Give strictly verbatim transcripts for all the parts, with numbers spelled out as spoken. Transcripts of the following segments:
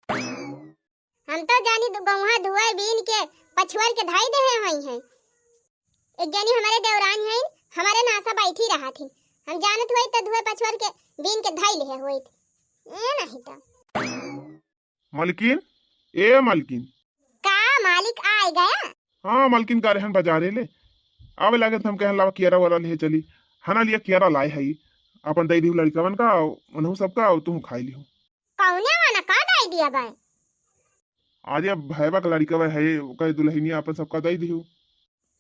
हम तो जानी दु-, गौहा धुआई बीन के पछुअर के धाई देहे होई हैं। एक जनी हमारे देवरानी हैं, हमारे नासा बैठी रहा थी। हम जानत होई तो धुआई पछुअर के बीन के धाई लेहे होई। ए नहीं तो। मलकिन, ए मलकिन। का मालिक आए गया? हाँ मलकिन, का रहन बाजारे ले। आवे लागे त हम कहन लावा कियारा वाला ले चली। हना लिया कियारा लाए हई। अपन दई दिहु लड़िकवन का, उनहु सबका, तू खाई लिहु। कौने वाला का दई दिया बा? अरे अब भैबा के लड़िकवा है, ओकर दुल्हनिया अपन सबका दई दिहु।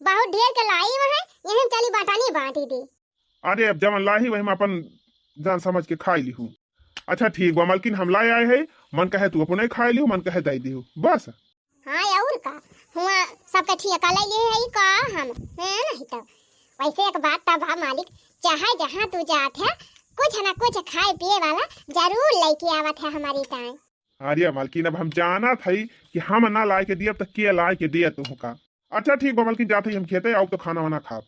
बहुत ढेर के लाई वहाँ, यही चली बटानी बांटी दी। अरे अब जवन लाही वही में अपन जान समझ के खाई लिहु। अच्छा ठीक बा मलकिन, हम लाए आए है, मन कहे तू अपने खाई लिहु, मन कहे दई दिहु, बस। हाँ और का, हुआ सबके ठिया का ले लिए है का हम, हैं नहीं तो। वैसे एक बात त बा मालिक, चाहे जहाँ तू जात है, कुछ ना कुछ खाए पिए वाला जरूर लेके आवत है हमारी ताई। अरे मलकिन, अब हम जानत हई कि हम ना लाए के दियब त के लाए के दिया तुहका। अच्छा ठीक बा मलकिन, जात हई हम खेते, आउब तो खाना वाना खाब।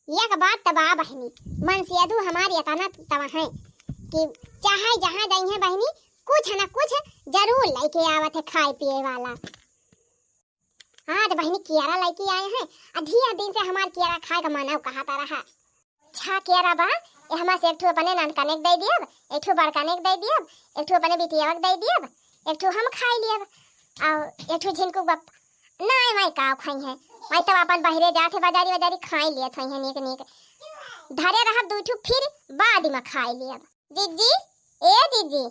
एक बात त बा बहिनी, मन से अदू हमारी इतना तवा है कि चाहे जहाँ जाई है बहिनी, कुछ ना कुछ जरूर लेके आवत है खाए पिए वाला। हाँ तो बहिनी कियारा लेके आए हैं, अधी दिन से हमार कियारा खाए का मन कहता रहा। छा कियारा बा, ये हमार से एक ठो अपने ननकने के दे दियब, एक ठो बड़कने के दे दियब, एक ठो अपने बिटियावा के दे दियब, एक ठो हम खाई लियब, और एक ठो झिनकू बप-, नाय माई का खाई है, माई तब अपन बहिरे जात है बाजारी बाजारी खाई लियत होई है नीक नीक। धरे रहब दू ठो फिर बाद में खाई लियब। जिज्जी, ए जिज्जी,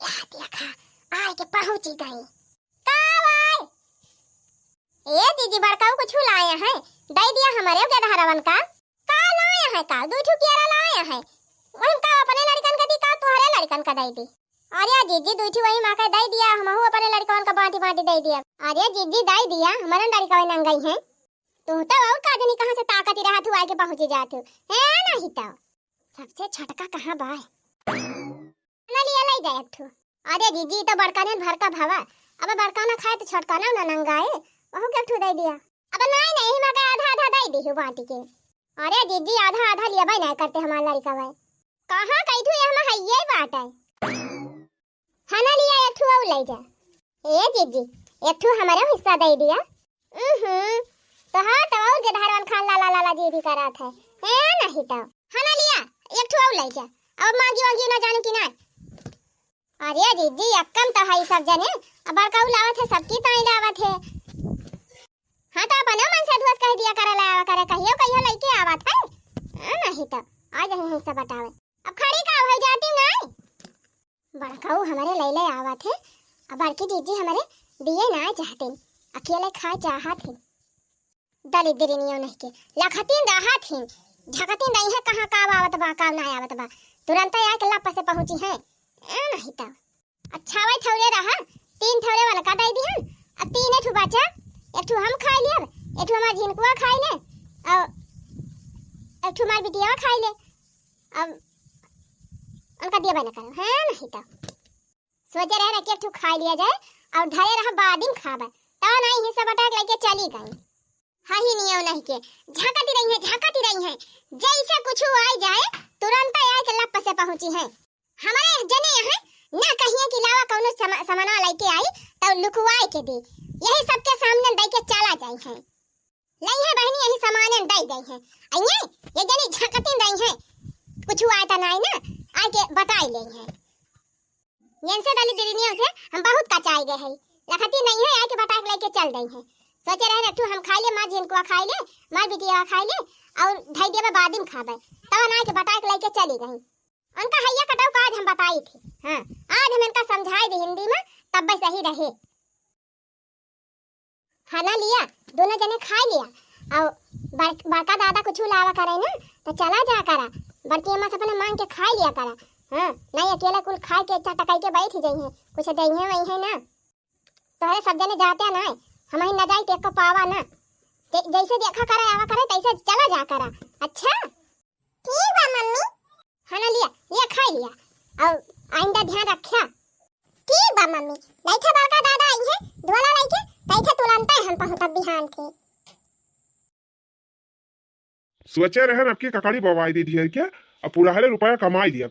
या देखा, आए के पहुंची गई। का भाई? ए जिज्जी, बड़काऊ कुछ लाए हैं, दे दिया हमारे गेदहरवन का। का लाए हैं का? दू ठो कियारा लाए हैं, वही का अपने लड़कन का दी का तोहरे लड़कन का दे दी? अरे जिज्जी, दू ठो वही माँ का दे दिया, हमहू अपने लड़कन का बांटी बांटी दे दिया। अरे जिज्जी, दे दिया, हमारे लड़का वही नंगई है। तू तो और का जनी कहाँ से ताकत ही रहा तू आए के पहुंची जात हो, है नहीं तो। सबसे छोटका कहाँ बा? ना लिया, ले जा एक ठो। अरे जीजी, तो बड़का ने भरका भावा, अब बड़का ना खाए तो छोटका ना, ना नंगाए, वहू के एक ठो दे दिया। अब नहीं, नहीं, मगर आधा आधा दे दी बांटी के। अरे जीजी, आधा आधा लिया भाई नहीं करते हमार लड़का भाई। कहाँ कई ठो यहाँ है ये बात है। हना लिया, एक ठो और ले जा। ए जीजी, एक ठो हमारे हिस्सा दे दिया। हम्म, तो हाँ, तो और गेदहरवन खान लाला लाला जी भी करात है। ए नहीं तो। हना लिया, एक ठो और ले जा। अब मांगी वांगी ना जाने की ना। अरे जीजी, अक्कम तो है सब जने। अब बड़काऊ लावत है, सबकी ताई लावत है। हाँ, तो अपने मन से अधुअस कह दिया करे, लावा करे, कहियो कहियो लेके आवत है। हाँ, नहीं तो। आ जाए हिस्सा बटावे। अब खड़ी का भई जाती नहीं। बड़काऊ हमारे ले ले आवत है, अब बड़की जीजी हमारे दिए ना चाहते, अकेले खाए चाहत है। दलिद्रिनियो नहीं के लखतीन रहत हिन, झकतीन रही है, कहाँ का आवत बा, का ना आवत बा, तुरंत आके लप से पहुँची है। ए नहीं तो। अच्छा, वही थौरे रहा, तीन थौरे वाला का दे दिहन, अब तीन ठो बचा, एक ठो हम खाई लेब, एक ठो हमार झिनकुआ खाई ले, और एक ठो हमार बिटिया खाई ले। अब उनका दिया बना करो, है नहीं तो। सोचे रहे ना कि एक ठो खाई लिया जाए और धरे रहा बादिम खाबे, तो नहीं हिस्सा बटा के लेके चली गई। हाँ ही नियो नहीं के झांकती रही है, झांकती रही है, जैसे कुछ आई जाए तुरंत आए के लप से पहुंची है। हमारे जने यहाँ ना कहिए कि लावा कौनो समा-, सामाना लेके आई तो लुकवाए के दे, यही सबके सामने दे के चला जाई है। लई है बहनी, यही सामान दे गई है। अइये, ये जनी झकतिन रही है, कुछ आए तो नहीं ना, आके बताई ले है। यन से दलिद्रिनियों से हम बहुत कचाई गए हैं, लखती नहीं है, आके बटा के लेके चल गई है। सोचे रहे रखू हम खाई ले, माँ झिनकुआ खाई ले, माँ बिटिया खाई ले, और धई देबे बादिम खाबे, तब ना के बटा के लेके चली गई। उनका हैया कटाऊ का आज हम बताई थी, हाँ, आज हम इनका समझाई दी हिंदी में, तब सही रहे। है ना लिया, दोनों जने खाई लिया। और बड़-, बड़का दादा कुछ लावा करे ना, तो चला जा करा, बड़की अम्मा से अपने मांग के खाई लिया करा। हाँ, नहीं अकेले कुल खाए के चटकाई के बैठ जाई है, कुछ देंगे वही है ना। तोहरे सब जने जाते ना, हम ही न जाई तो एको पावा ना। जै-, जैसे देखा करे आवा करे तैसे चला जा करा। अच्छा, ठीक बा मम्मी। है ना लिया, लिया खाई लिया, और आइंदा ध्यान रखिया। ठीक बा मम्मी, लइके बड़का दादा आई है, झोला लइके, तइके तुरंते हम पहुँचब बिहान के। सोचे रहन अब की ककड़ी बोवाई दी ढेर के, अब पुरहरे रुपया कमाई दिया।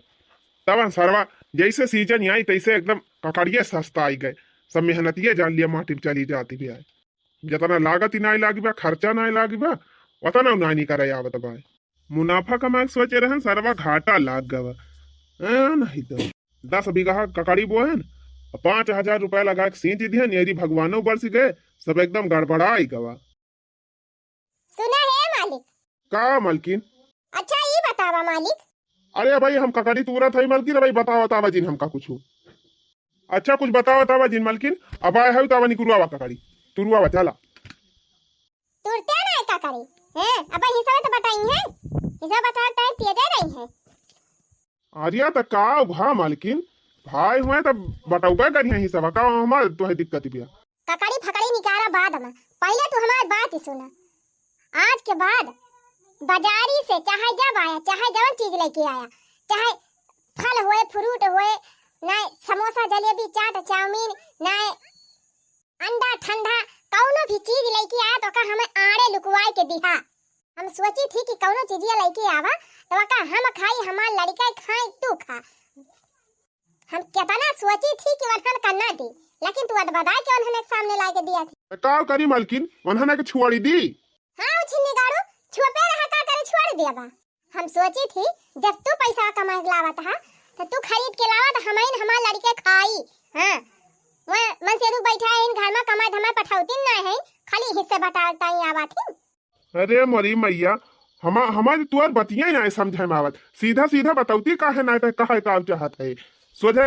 तब सरवा जैसे सीजन आई तैसे एकदम ककड़िए सस्ता आई गए, सब मेहनतिए जान लिया माटी में चली जाती भी आए। जतना लागत ही नाई लागी बा, खर्चा नाई लागी बा, वतना नाई करे आवत बा। मुनाफा कमाए के सोचे रहन, सरवा घाटा लाग गवा। ए, नहीं तो दस बीघा ककड़ी बोहन, पाँच हजार रुपया लगा के सींच दिहन, यदि भगवानो बरस गए, सब एकदम गड़बड़ाई गवा। सुना है मालिक। का मलकिन? अच्छा, ई बतावा मालिक। अरे भाई, हम ककड़ी तूरत हई मलकिन, भाई बतावा तावा जिन हमका कुछ। अच्छा, कुछ बतावा तावा जिन मलकिन, अब आए हई तावा निकुरुआवा ककड़ी, तुरुआवा चला। तुरते ना ककड़ी, हैं? अपन हिसाब तो बताई है, हिसाब बतावा ताई पिए जाए रही है। अरे त का हुआ मलकिन, भाई हुए त बटौबे करिहे हिसाब, का हमार तोहे दिक्कत बिया? ककड़ी फकड़ी निकाला बाद में, पहले तू हमार बात ही सुना। आज के बाद बाजारी से चाहे जब आया, चाहे जवन चीज लेके आया, चाहे फल होए, फ्रूट होए, ना समोसा, जलेबी, चाट, चाउमीन, ना अंडा, ठंडा, कौनो भी चीज लेके आया तो का हमें आड़े लुकवाए के दिहा। हम सोची थी कि कौनो चीजिया लेके आवा तो का हम खाई, हमार लड़का खाए, तू खा। हम केतना सोची थी कि वनहन का ना दे, लेकिन तू अदबदाय के वनहन के सामने लाके दिया थी। त का करी मलकिन, वनहन के छुआड़ी दी? हाँ, उ छिन्नी गाड़ू, छुपे रहा का करे, छुआड़ी दिया बा। हम सोची थी, जब तू पैसा कमा के लावत हा, तो तू खरीद के लावा, तो हमइन हमार लड़के खाई। हाँ, वह मन से रुक बैठा है, इन घर में कमाए धमाए पठावती ना है, खाली हिस्से बटावता ही आवा थी। अरे मोरी मैया, हम, हमारे तुअर बतिया ही ना समझे में आवत। सीधा सीधा बतौती काहे ना, तो कहे का चाहत है? सोझे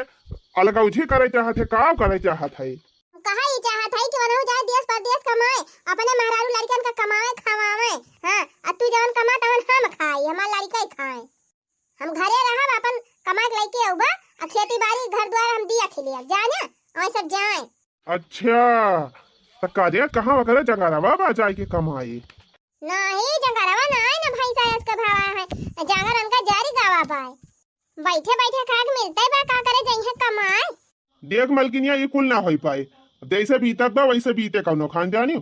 अलगौझी करे चाहत है, का करे चाहत है? कहा ही चाहत है कि वनहु जाए देश परदेश कमाए, अपने मेहरारू लड़कन का कमाए खवावे। हाँ, आ तू जवन कमा तवन हम खाई, हमार लड़का ही खाए। हम घरे रहब, अपन कमा के लेके अउबा, आ खेती बाड़ी घर द्वार हम दिया खिलिया, जा ना, और सब जाए। अच्छा, त का रे, कहाँ वगैरह जंगलवा बा जाए के कमाई? नहीं, जंगलवा ना आए ना, भैंसा ऐस के भावा है, जंगल उनका जारी गावा बा। बैठे बैठे खाए के मिलते बा, का करे जइहे कमाए। देख मलकिनिया, ई कुल ना होई पाए। जैसे बीतत बा, वैसे बीते कौनो खान जानियो।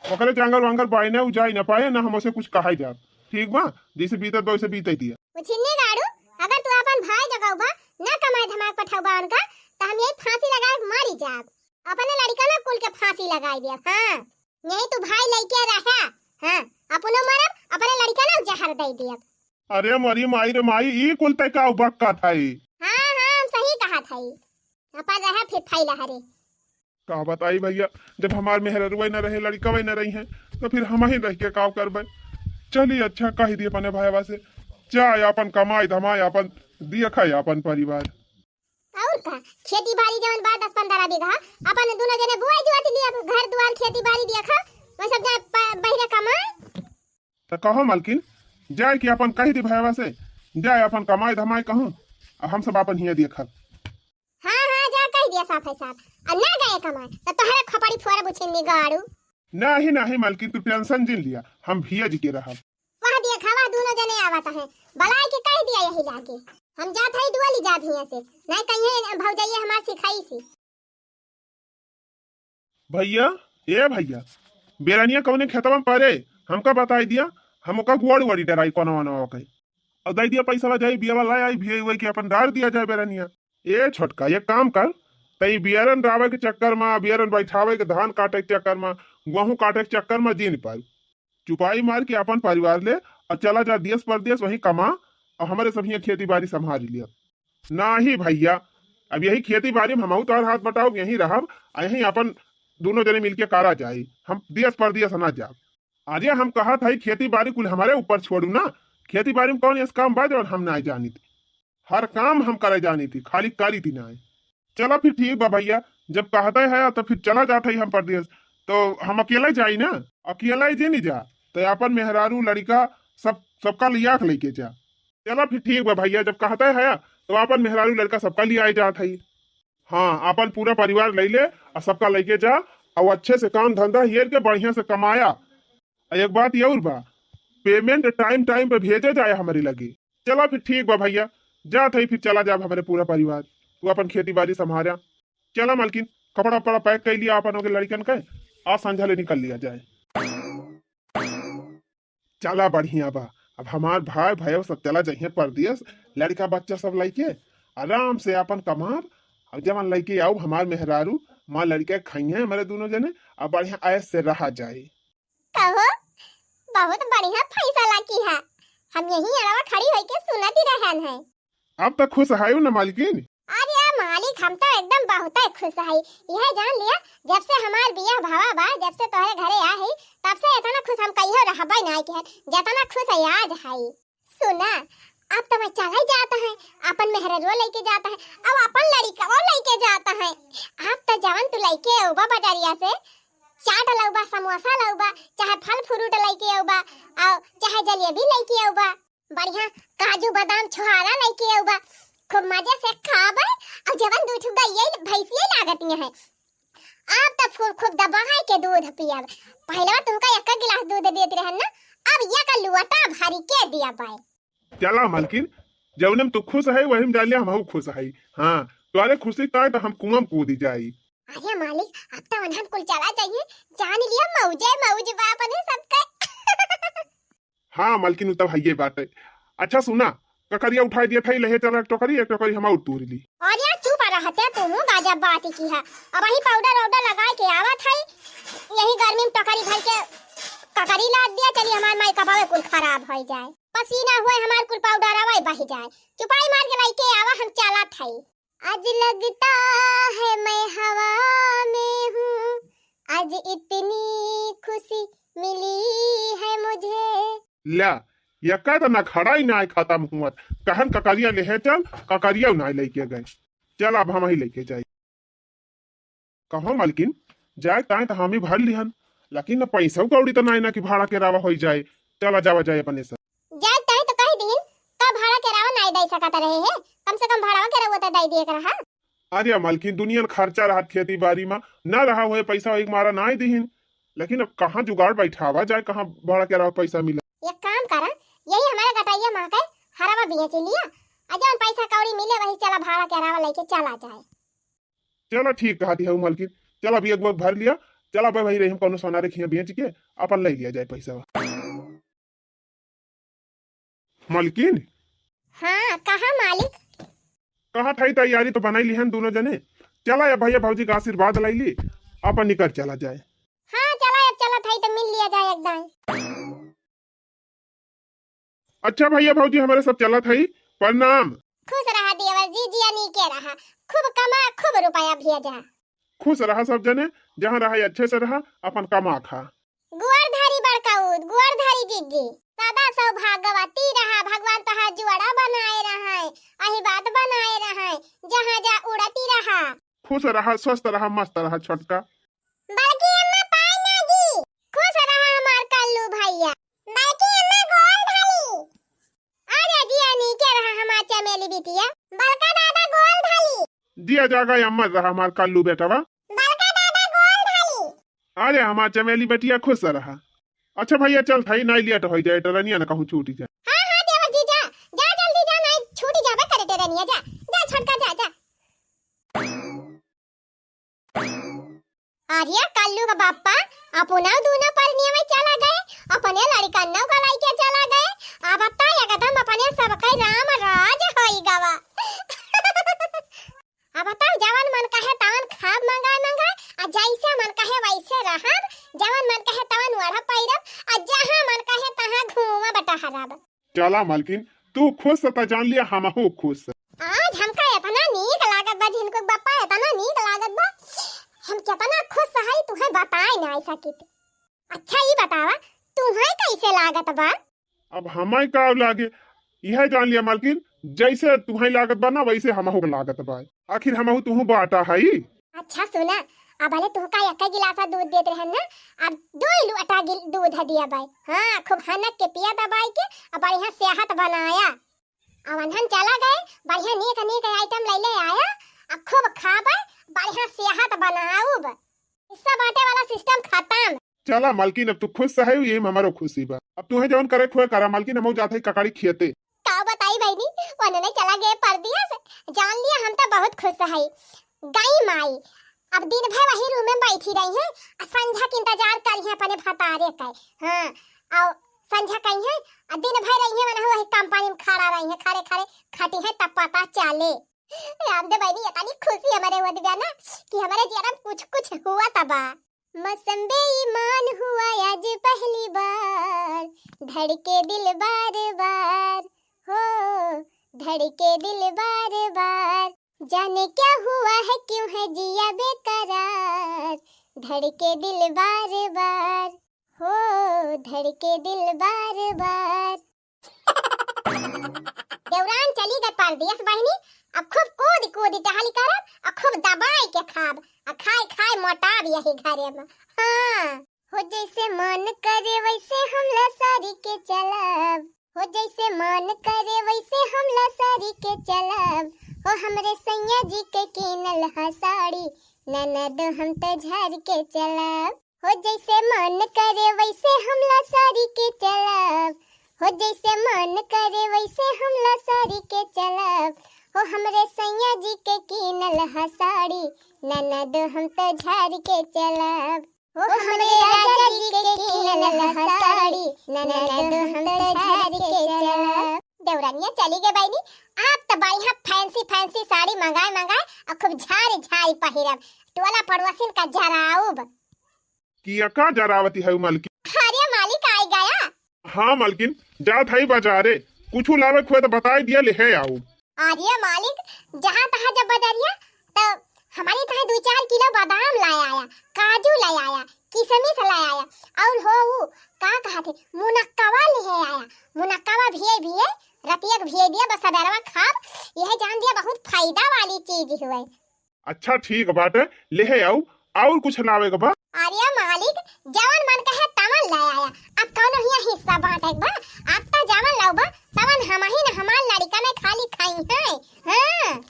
ओकरे जांगर वांगर बाय ना, उ जाई ना पाए, ना हमसे कुछ कहाई जाब। ठीक बा, जैसे बीतत बा, वैसे बीते दिया। उछिन्नी गाड़ू, अगर तू अपन भाई जगह बा, ना कमाए धमाए पठौबा उनका, त हम यही फांसी लगाए के मरी जाब। अपने लड़का ना कुल के फांसी लगाई दिया। हाँ, यही तू भाई लइके रहा। हाँ, अपनो मरब, अपने लड़का ना जहर दे दिया। अरे मोरी माई रे माई, ई कुल तय का बक्का थाई? हाँ, हाँ, हम सही कहा थाई। अपन रहे फिर फैला हरे। का बताई भैया, जब हमार मेहररुआ न रहे, लड़का वही न रही है, तो फिर हम ही रह के का करबे? चली अच्छा कह दिए अपने भाईवा से, जाए अपन कमाई धमाई, अपन दिया खाए अपन परिवार। और का, खेती बाड़ी जवन बा दस पन्द्रह बीघा, अपन दोनों जने बुआई जुआती लिया, घर दुआर खेती बाड़ी दिया खा, वही सब जाए प-, बहिरे कमाए। त कहो मलकिन, जाए कि अपन कह दी भैया से, जाए अपन कमाए धमाए कहूँ, आ हम सब अपन हिया दिया खा। हाँ, हाँ, जा कह दिया साफ है साफ। आ ना गए कमाए, त तोहरे खपड़ी फोड़ब उछिन्नी गाड़ू। नहीं, नहीं मलकिन, तू tension जिन लिया, हम भिया जी के रहब। वह देखा, वह दोनों जने आवत हैं, बलाए के कह दिया यही लागे। हम जात हई डुअली जात हिया से, नहीं कहिए भौजाइये हमार सिखाई सी। भैया, ए भैया, बेरनिया कौने खेतवा में परे, हमका बताई दिया, हम ओका गोड़ वड़ी डराई कोनो वनवा के। और दे दिया पैसा, जाई बियावा ला आई, भिया हुआ कि अपन डार दिया जाए बेरनिया। ए छोटका, एक काम कर, तई बियरन रावे के चक्कर मा, बियरन बैठावे के, धान काटे के चक्कर मा, गेहूं काटे के चक्कर मा जिन पाई। चुपाई मार के अपन परिवार ले और चला जा देश परदेश, वहीं कमा और हमारे सब हियां खेती बाड़ी संभाल लिया। नाही भैया, अब यही खेती बाड़ी में हमहू तोहर हाथ बटाओ, यहीं रहब, आ यहीं अपन दोनों जने मिलके कारा जाई। हम देश परदेश ना जाब। अरे हम कहत हई खेती बाड़ी कुल हमारे ऊपर छोड़ू ना, खेती बाड़ी में कौन ऐस काम बा जौन हम नाई जानित? हर काम हम करे जानित ही, खाली करी थी नाई। चला फिर ठीक बा भैया, जब कहते है तो फिर चला जात हई हम परदेश, तो हम अकेले जाई ना, अकेले ही जे नहीं जा, तो अपन मेहरारू लड़का सब, सबका लिया के लेके जा। चला फिर ठीक बा भैया, जब कहते है तो अपन मेहरारू लड़का सबका लिया जात हई। हाँ, अपन पूरा परिवार ले ले और सबका लेके जा और अच्छे से काम धंधा हेर के बढ़िया से कमाया। और एक बात ये और बा, payment time time पे भेजे जाए हमारे लगे। चला फिर ठीक बा भैया, जात हई फिर चला जाब हमारे पूरा परिवार, तू अपन खेती बाड़ी संभारा। चला मालकिन, कपड़ा वपड़ा pack कर लिया अपन के लड़कन के, आज संझा ले निकल लिया जाए। चला बढ़िया बा, अब हमार भाई भयो सब चला जइहे परदेश, लड़का बच्चा सब लइके आराम से अपन कमाब, अब जवन लइके आउब हमार मेहरारू, माँ लड़िका खइहें हमरे दुनो जने, अब बढ़िया ऐश से रहा जाए। कहो, बहुत बढ़िया फैसला किहा। हम यही अड़वा खड़ी होइके सुनत ही रहन है। अब त खुश हयू न मालकिन? अरे मालिक, हम त एकदम बहुतै खुश हई। यह जान लिया, जब से हमार बियाह भवा बा, जब से तोहरे घरे आ हई, तब से इतना खुश हम कहियो रहबै नाय किहन, जतना खुश है आज हई। सुना, अब त मैं चलै जात है, अपन मेहररुओ लइके जात है, अब अपन लड़िकवो लइके जात है। अब त जवन तू लइके अउबा बजरिया से, चाट लउबा, समोसा लउबा, चाहे फल फ्रूट लइके अउबा, अउ चाहे जलेबी लइके अउबा, बढ़िया काजू बादाम छोहारा लइके अउबा, खूब मजे से खाबे। अउ जवन दू ठो गइये भैंसिये लागत हैं, अब त खूब खूब दबाए के दूध पियब। पहले तुमका एक गिलास दूध देत रहन ना, अब एक लोटा भरी के दिया बाय। चला मलकिन, जौने में तू खुश है, वही में जान लिया हमहू खुश है। हाँ, तोहरे खुशी ताय त हम कुआं में कूदी जाई। अरे मालिक, अब त उन्हन कुल चला जाइए, जान लिया मौजे मौज बा अपने सबके। हाँ मलकिन, उ तब हइये बात है। अच्छा सुना, ककरिया उठाई दिया था, लहे चला एक टोकरी, एक टोकरी हम और तूर ली। अरे चुप रहते तू, गाजा बात किहा। अबही पाउडर वाउडर लगाए के आवत है, यही गर्मी में टोकरी भर के ककरी लाद दिया, चली हमार माई कपावे कुल खराब होइ जाए, पसीना हुए हमार कुल पाउडर आवे बहि जाए। चुपाई मार के लइके आवा, हम चलत हई। आज लगता है मैं हवा में हूँ, आज इतनी खुशी मिली है मुझे। ल्या, यक्का त नखड़ा ही नाय खतम हुअत। कहन ककरिया लेहे चल, ककरिया नाय लइके गए। चल अब हमही लइके जाई। कहो मलकिन, जाए ताए त हमही भर लिहन, लेकिन न पैसा कौड़ी त नाय ना कि भाड़ा केरावा होइ जाए। चला जावा जाए अपने से। जाए ताई तो कह दीन, का भाड़ा केरावा नाई दे सकत रहे है? कम से कम भाड़ा केरावा तो दे दिए के रहा। अरे मलकिन, दुनिया में खर्चा रहत खेती बाड़ी में, ना रहा हुए पैसा, एक मारा नाई दीहिन। लेकिन अब कहाँ जुगाड़ बैठावा जाए, कहाँ भाड़ा केरावा पैसा मिला? एक काम करा, यही हमारे गटैया माँ के हरवा बेच लिया, आ जौन पैसा कौड़ी मिले वही चला भाड़ा केरावा लेके चला जाए। चला ठीक कहती है मलकिन, चला अभी एक बार भर लिया, चला भाई रही हम कौनो सोना रखिया बेच के अपन ले लिया जाए पैसा। मलकिन। हाँ, कहा मालिक? कहा था तैयारी तो बनाई लिहन दोनों जने। चला या भैया भौजी का आशीर्वाद लाई ली, अपन निकल चला जाए। हाँ, चला अब चला था तो मिल लिया जाए एकदम। अच्छा भैया भौजी हमारे सब चला था, प्रणाम। खुश रहा देवर जी, जिया नीके रहा, खूब कमा, खूब रुपया भेजा। खुश रहा सब जने, जहाँ रहा अच्छे से रहा, अपन कमा खा। गुआर धारी बड़काउद, गुआर धारी जिज्जी, सदा सौभाग्यवती रहा, भगवान तोहार जुआड़ा बनाए रहे, आशीर्वाद बनाए रहे, जहाँ जा उड़ती रहा। खुश रहा, स्वस्थ रहा, मस्त रहा छोटका। बड़की अम्मा पाए ना दी, खुश रहा हमार कल्लू भैया। बड़की अम्मा गोल धाली। अरे जिया नीके रहा हमार चमेली बिटिया। बड़का दादा गोल धाली। जिया जागा अमर रहा हमार कल्लू बेटवा। बड़का दादा गोल धाली। अरे हमार चमेली बेटिया खुश रहा। अच्छा भैया चल थाई, नाई लेट होइ जाए, टरनिया न कहूँ छूटी जाए। हाँ, हाँ, देवर जी जा, जा जल्दी जा, नाई छूटी जाबे करे टरनिया, जा, जा छोटका जा, जा। अरे कल्लू का बाप्पा, अपना दूनो परनिया में चला गए, अपने लड़िकन्नों का लइके चला गए। अब त एकदम अपने सबके राम राज होई गवा। अब त जवन मन कहे तवन खाब मंगाए मंगाए, आ जैसे मन कहे वैसे रहब, जवन मन कहे तवन ओढ़ब पहिरब, आ जहाँ मन कहे तहाँ घूमब टहरब। चला मलकिन, तू खुश त जान लिया हमहू खुश। आज हमका इतना नीक लागत बा झिनकू बप्पा, इतना नीक लागत बा, हम कितना खुश हई तुहे बताए नाई सकित। अच्छा ई बतावा, तुहे कैसे लागत बा? अब हमाई का लागे, यह जान लिया मलकिन, जैसे तुहे लागत बा ना वैसे हमहू के लागत बा। आखिर हमहू तुहू बाटा हई। अच्छा सुना, अब भले तुहका एक गिलासा दूध देत रहन ना, अब दो लोटा गिल-, दूध दिया बाय। हाँ, खूब हनक के पिया दबाई के, अब बढ़िया सेहत बनाया। अब अनहन चला गए, बढ़िया नीक नीक आइटम ले ले आया, अब खूब खाबे, बढ़िया सेहत बनाउब। हिस्सा बांटे वाला सिस्टम खत्म। चला मालकिन, अब तू खुश है, यही में हमारो खुशी बा। अब तुहे जौन करे खुए करा मालकिन, हमहू जात है ककड़ी खियते। का बताई बहिनी, ओने नहीं चला गए परदेस। जान लिया हम तो बहुत खुश है। गई माई, अब दिन भर वही रूम में बैठी रही है, आ संझा के इंतजार करी है अपने भतारे के। हाँ, और संझा कही है, आ दिन भर रही है वनहु वही कंपनी में खड़ा रही है, खड़े खड़े खटी है तब पता चले। राम दे बहिनी, इतनी खुशी हमरे होत बा ना कि हमरे जियरा में कुछ कुछ हुआ त बा। मौसम बेईमान हुआ आज पहली बार, धड़के दिल बार बार, हो धड़के दिल बार बार। जाने क्या हुआ है, क्यों है जिया बेकरार, धड़के दिल बार बार, हो धड़के दिल बार बार। देवरान चली गए परदेस बहिनी, अब खूब कूद कूद टहली करब, अब खूब दबाई के खाब, आ खाए खाए मोटाब यही घरे में। हाँ। हो जैसे मन करे वैसे हम लसारी के चलब, हो जैसे मन करे वैसे हम लसारी के चलब, हो हमरे सैया जी के कीनल ह साड़ी, ननद हम तो झार के चलब। हो जैसे मन करे वैसे हम लसारी के चलब, हो जैसे मन करे वैसे हम लसारी के चलब, हो हमरे सैया जी के कीनल ह साड़ी, ननद हम तो झार के चलब। हो हमरे राजा जी के कीनल ह साड़ी, ननद हम तो झार के चलब। देवरानिया चली गए बहिनी, आप तो बढ़िया फैंसी फैंसी साड़ी मंगाए मंगाए और खूब झारी झारी पहिरब, टोला पड़ोसिन का जराउब। किया का जरावती है मलकिन? अरे मालिक, आई गया। हाँ मलकिन, जात है बाजारे, कुछ लावे खोए तो बताई दिया, ले है आऊ। अरे मालिक, जहाँ तहाँ जब बाजारिया तो हमारी तहाँ दो चार किलो बादाम लाया आया, काजू लाया आया, किशमिश लाया आया, और हो ऊ का कहा थे, मुनक्कावा ले आया, मुनक्कावा भिये भिये रतिया के भिये दिया, बस सबेरवा खाब, यह जान दिया बहुत फायदा वाली चीज हुए। अच्छा ठीक बाटे, लेहे आऊ, और कुछ लावे के बा? अरे मालिक, जवन मन कहे तवन ले आया। अब कौनो हिया हिस्सा बांटे के बा? अब त जवन लाउबा तवन हमही न हमार लड़िका ने खाली खाई है। हाँ,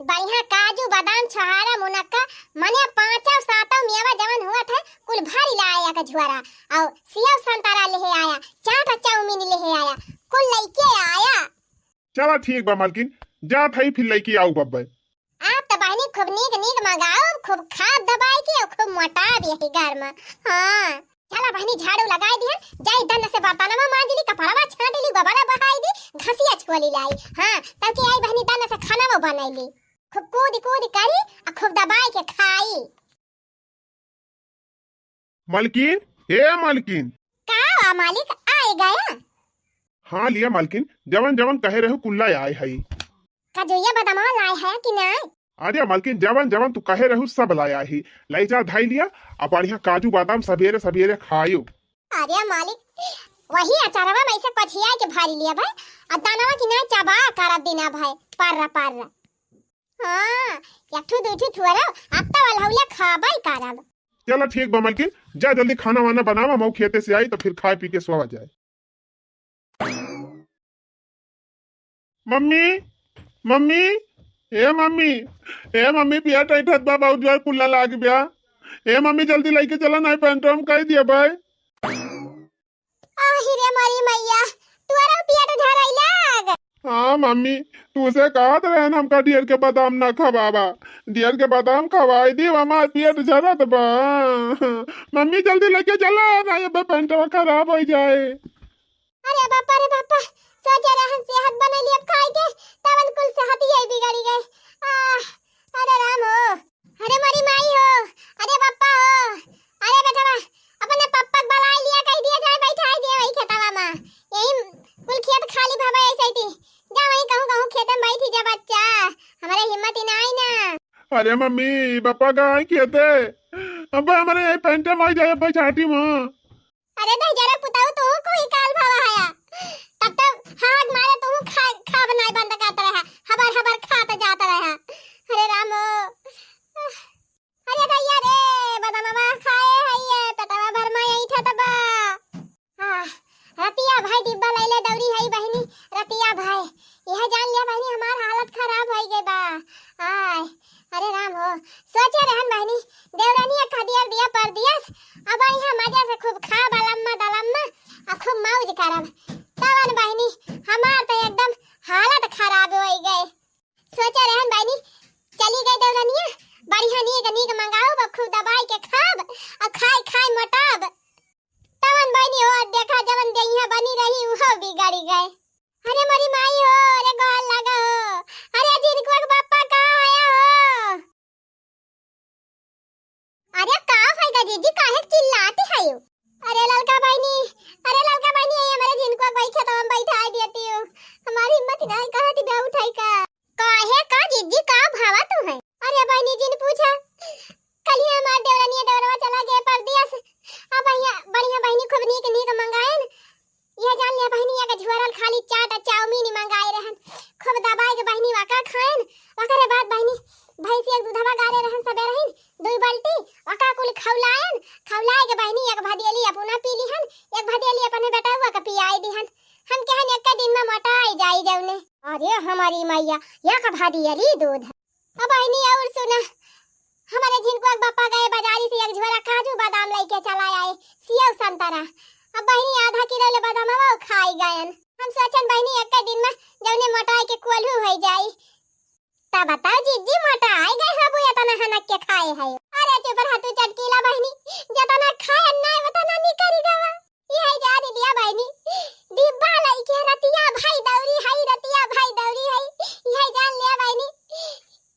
बढ़िया काजू, बादाम, छोहारा, मुनक्का, मने पाँचों सातों मेवा जवन हुआ थे, कुल भरी ले आया का झुआरा। और सेव संतरा लेहे आया, चाट चाउमीन लेहे आया, कुल लइके आया। चला ठीक बा मलकिन, जात हई फिर लइके आऊ बब्बे। आप त बहिनी खूब नीक नीक मंगाओ, खूब खाब दबाई के और खूब मोटाब यही घर में। हाँ, चला बहिनी झाड़ू लगाई दिया, जाई दन से बर्तनवा मांज ली, कपड़वा छाट ली, गोबरा बहाई दी, घसिया छोली लाई। हाँ, तब के आई बहिनी दन से खाना वो बनाई ली। खूब कूद कूद करी और खूब दबाई के खाई। मलकिन, ए मलकिन। का हुआ मालिक, आए गया? हाँ लिया मलकिन, जवन जवन कहे रहू कुल्ला आए हई। काजुइया बादामवा लाए है कि नाय? अरे मलकिन, जवन जवन तू कहे रहू सब लाया ही। लई जा धाई लिया, अब बढ़िया काजू बादाम सबेरे सबेरे खायो। अरे मालिक, वही अचारवा में ऐसे कछिया के भरी लिया भाई, आ दानवा की ना चबा करब दिना भाई, पर्रा पर्रा। हाँ, एक ठू दू ठू थुअरो, अब तो अलहौला खाबे करब। चला ठीक बा मलकिन, जा जल्दी खाना वाना बनावा, मऊ खेते से आई तो फिर खाए पी के सोवा जाए। मम्मी, मम्मी, ए मम्मी, ए मम्मी, पेट ऐठत बा, बहुत जोर कुल्ला लाग गया। ए मम्मी, जल्दी लेके चला, नहीं पैंटवा में कह दिया भाई। आहि रे मोरी मैया, तोरो पेट झरई लाग। हाँ मम्मी, तू से कहत रहन हमका डियर के बादाम ना खवावा, डियर के बादाम खवाई दी, हमार पेट झरत बा। मम्मी जल्दी लेके चला, ना ये पैंटवा खराब हो जाए। अरे बापा रे बापा, सोचे रहन सेहत बनैली अब खाए के, तवन कुल सेहत ही बिगड़ी गए। आह, अरे राम हो, अरे मोरी माई हो, अरे बापा हो, अरे बेटवा, अपने पप्पा के बुलाई लिया, कह दिया जाए बैठाई दिए वही खेतवा में, यही कुल खेत खाली भवे ऐसे ही थी, जा वही कहूँ कहूँ खेत में बैठी जा बच्चा, हमारे हिम्मत ही ना आई ना। अरे मम्मी, बापा का आई खेते, अब हमारे यही पैंटे में आई जाए बैठाटी में। अरे दहिजरा पुताऊ, तू कोई काल भावा हया। तब तब हाथ मारे तू खा, खाब नाय बंद करत रहा। हबर हबर खात जात रहा। अरे रामो। अरे भैया रे, बदमवा खाए है ये, पेटवा भर में यही ठत बा। हाँ, रतिया भाई डिब्बा लैले दौरी है बहिनी, रतिया भाई। यह जान लिया बहिनी, हमार हालत खराब हो गई बा। आय, अरे राम हो, सोचे रहन बहिनी, देवरानी एक हदियर दिया परदियस, अब बढ़िया मजा से खूब खाब अलम्मा दलम्मा, आ खूब मौज करब। तवन बहिनी, हमार तो एकदम हालत खराब हो गए। सोचे रहन बहिनी, चली गई देवरानिया, बढ़िया नीक नीक मंगाओ, अब खूब दबाई के खाब, आ खाई खाई मोटाब। तवन बहिनी हो, देखा जवन देहिया बनी रही, उहो बिगड़ी गए। अरे मोरी माई हो, अरे गोहार लागा हो, अरे जिनको एक बाप अरे ललका बहिनी, अरे ललका बहिनी, ये हमरे झिनकुआ कोई खेतवा में बैठाइ देती हो। हमार हिम्मत नाहीं, कहाँ ती बे उठाई का? काहे का जिज्जी, का भावा तू है? अरे बहिनी जिन पूछा, कल ही हमार देवरनिया देवरवा चला गए परदेस। अब बढ़िया, बढ़िया बहिनी खूब नीक नीक मंगाएन। यह जान लिया बहिनी, एक झोरल खाली चाट आ चाउमीन ही मंगाए रहन। खूब दबाए के बहिनी वाका खाएन। ओकरे बाद बहिनी भैंसी एक दूधवा गारे रहन सबे रहिन, दुई बाल्टी, वाका कुल खौलाएन। खौलाए के बहिनी एक भदेली अपना पी लिहन, एक भदेली अपने बेटउआ के पियाए दिहन। हम कहन एक दिन में मोटाई जाई जौने। अरे हमारी मैया, एक भदेली दूध। अब बहिनी और सुना, हमारे झिनकुआ के बापा गए बाजारी से एक झोरा काजू बादाम लेके चला आए, सेव संतरा। अब बहिनी आधा किलो ले बादामवा खाई गयन। हम सोचन बहिनी एक दिन में जौने मोटाई के कोल्हू हो जाई। तब बताओ जिज्जी, मोटाई गए हबू एतना हनक के खाए है। अरे चुप रह तू चटकीला बहिनी, जतना खाए ना उतना निकरी गवा। यही जान लिया बहिनी, डिब्बा लइके रतिया भाई दौरी है, रतिया भाई दौरी है। यही जान लिया बहिनी,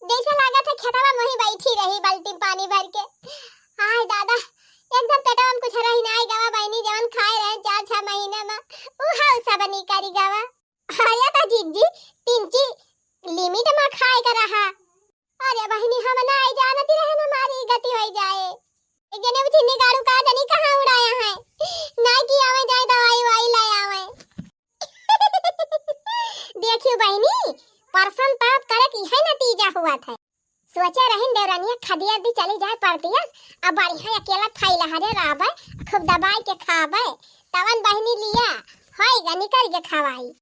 जैसे लागत है खेतवा में ही बैठी रही बाल्टी पानी भर के। आय दादा, एकदम पेटवा में कुछ रही ना गवा बहिनी, जवन खाए रहे चार छह महीना में, उ हाउ सब निकरी गवा। अरे तो जिज्जी, तिनची limit में खाए का रहा। अरे बहिनी, हम नाई जानती रहन हमारी गति होई जाए। एक जने उ चिन्नी गाड़ू का जनी कहाँ उड़ाया है, नाई कि आवे जाए दवाई वाई ले आवे। देखियो बहिनी, परसन ताप करे की है नतीजा हुआ था। सोचे रहिन देवरनिया खदिया दी चली जाए परदेस, अब बढ़िया अकेला थाई लहरे रहबे, खूब दबाई के खाबे, तवन बहिनी लिया होई गा निकल के खवाई।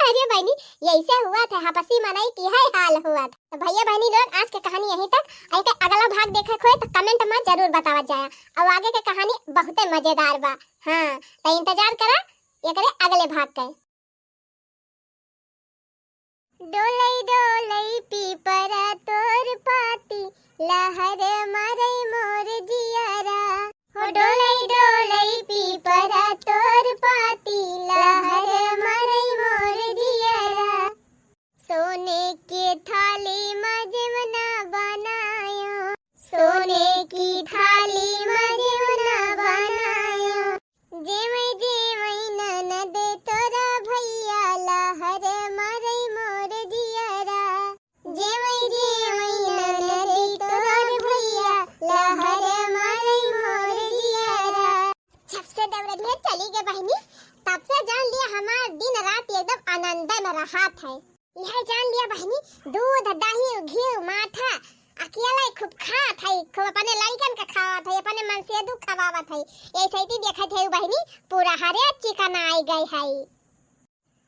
अरे बहिनी, यैसे हुआ था, हपसी मनई की है हाल हुआ था। तो भैया बहिनी लोग, आज के कहानी यहीं तक। अगर अगला भाग देखे के होए तो comment में जरूर बतावत जाया। और आगे के कहानी बहुते मजेदार बा। हाँ, तो इंतजार करा एकरे अगले भाग के। डोलई डोलई पीपरा तोर पाती, लहर मारई मोर जियरा। हो डोलई डोलई पीपरा तोर पाती, लहर मारई मोर जियरा। सोने के थाली मा जेवना बनायो, सोने की थाली मा जेवना बनायो। जेवई जेवई ननद तोरा भैया, लहर मारई मोर जियरा। जेवई जेवई ननद तोरा भैया, लहर मारई मोर जियरा। जब से देवरनिया चली गए बहिनी, तब से जान लिया हमार दिन रात एकदम आनंद में रहत है। यह जान लिया बहिनी, दूध, दही, घी, माठा अकेले खूब खात है, खूब अपने लड़कन के खावत है, अपने मनसेदू खवावत है। ऐसे ही देखत है बहिनी, पूरा हरे चिकन आई गई है।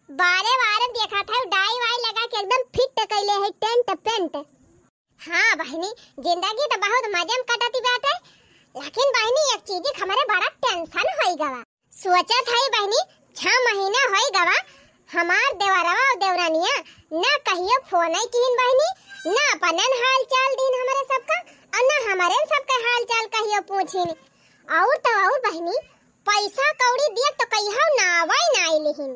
बारे बारे देखत है, डाई वाई लगा के एकदम fit कैले है, tent पेंट। हाँ बहिनी, जिंदगी तो बहुत मजे में कटती बाटे, लेकिन बहिनी एक चीज के हमारे बड़ा tension होई गवा। सोचत हई बहिनी, छह महीना होई गवा, हमार देवरवा और देवरानिया ना कहियो फोन आई किहिन बहिनी, ना अपनन हाल चाल दीन हमरे सबका, और ना हमरे सबके हाल चाल कहियो पूछिन। और तो और बहिनी, पैसा कौड़ी दिए तो कहियो ना आवई ना आई लिहिन।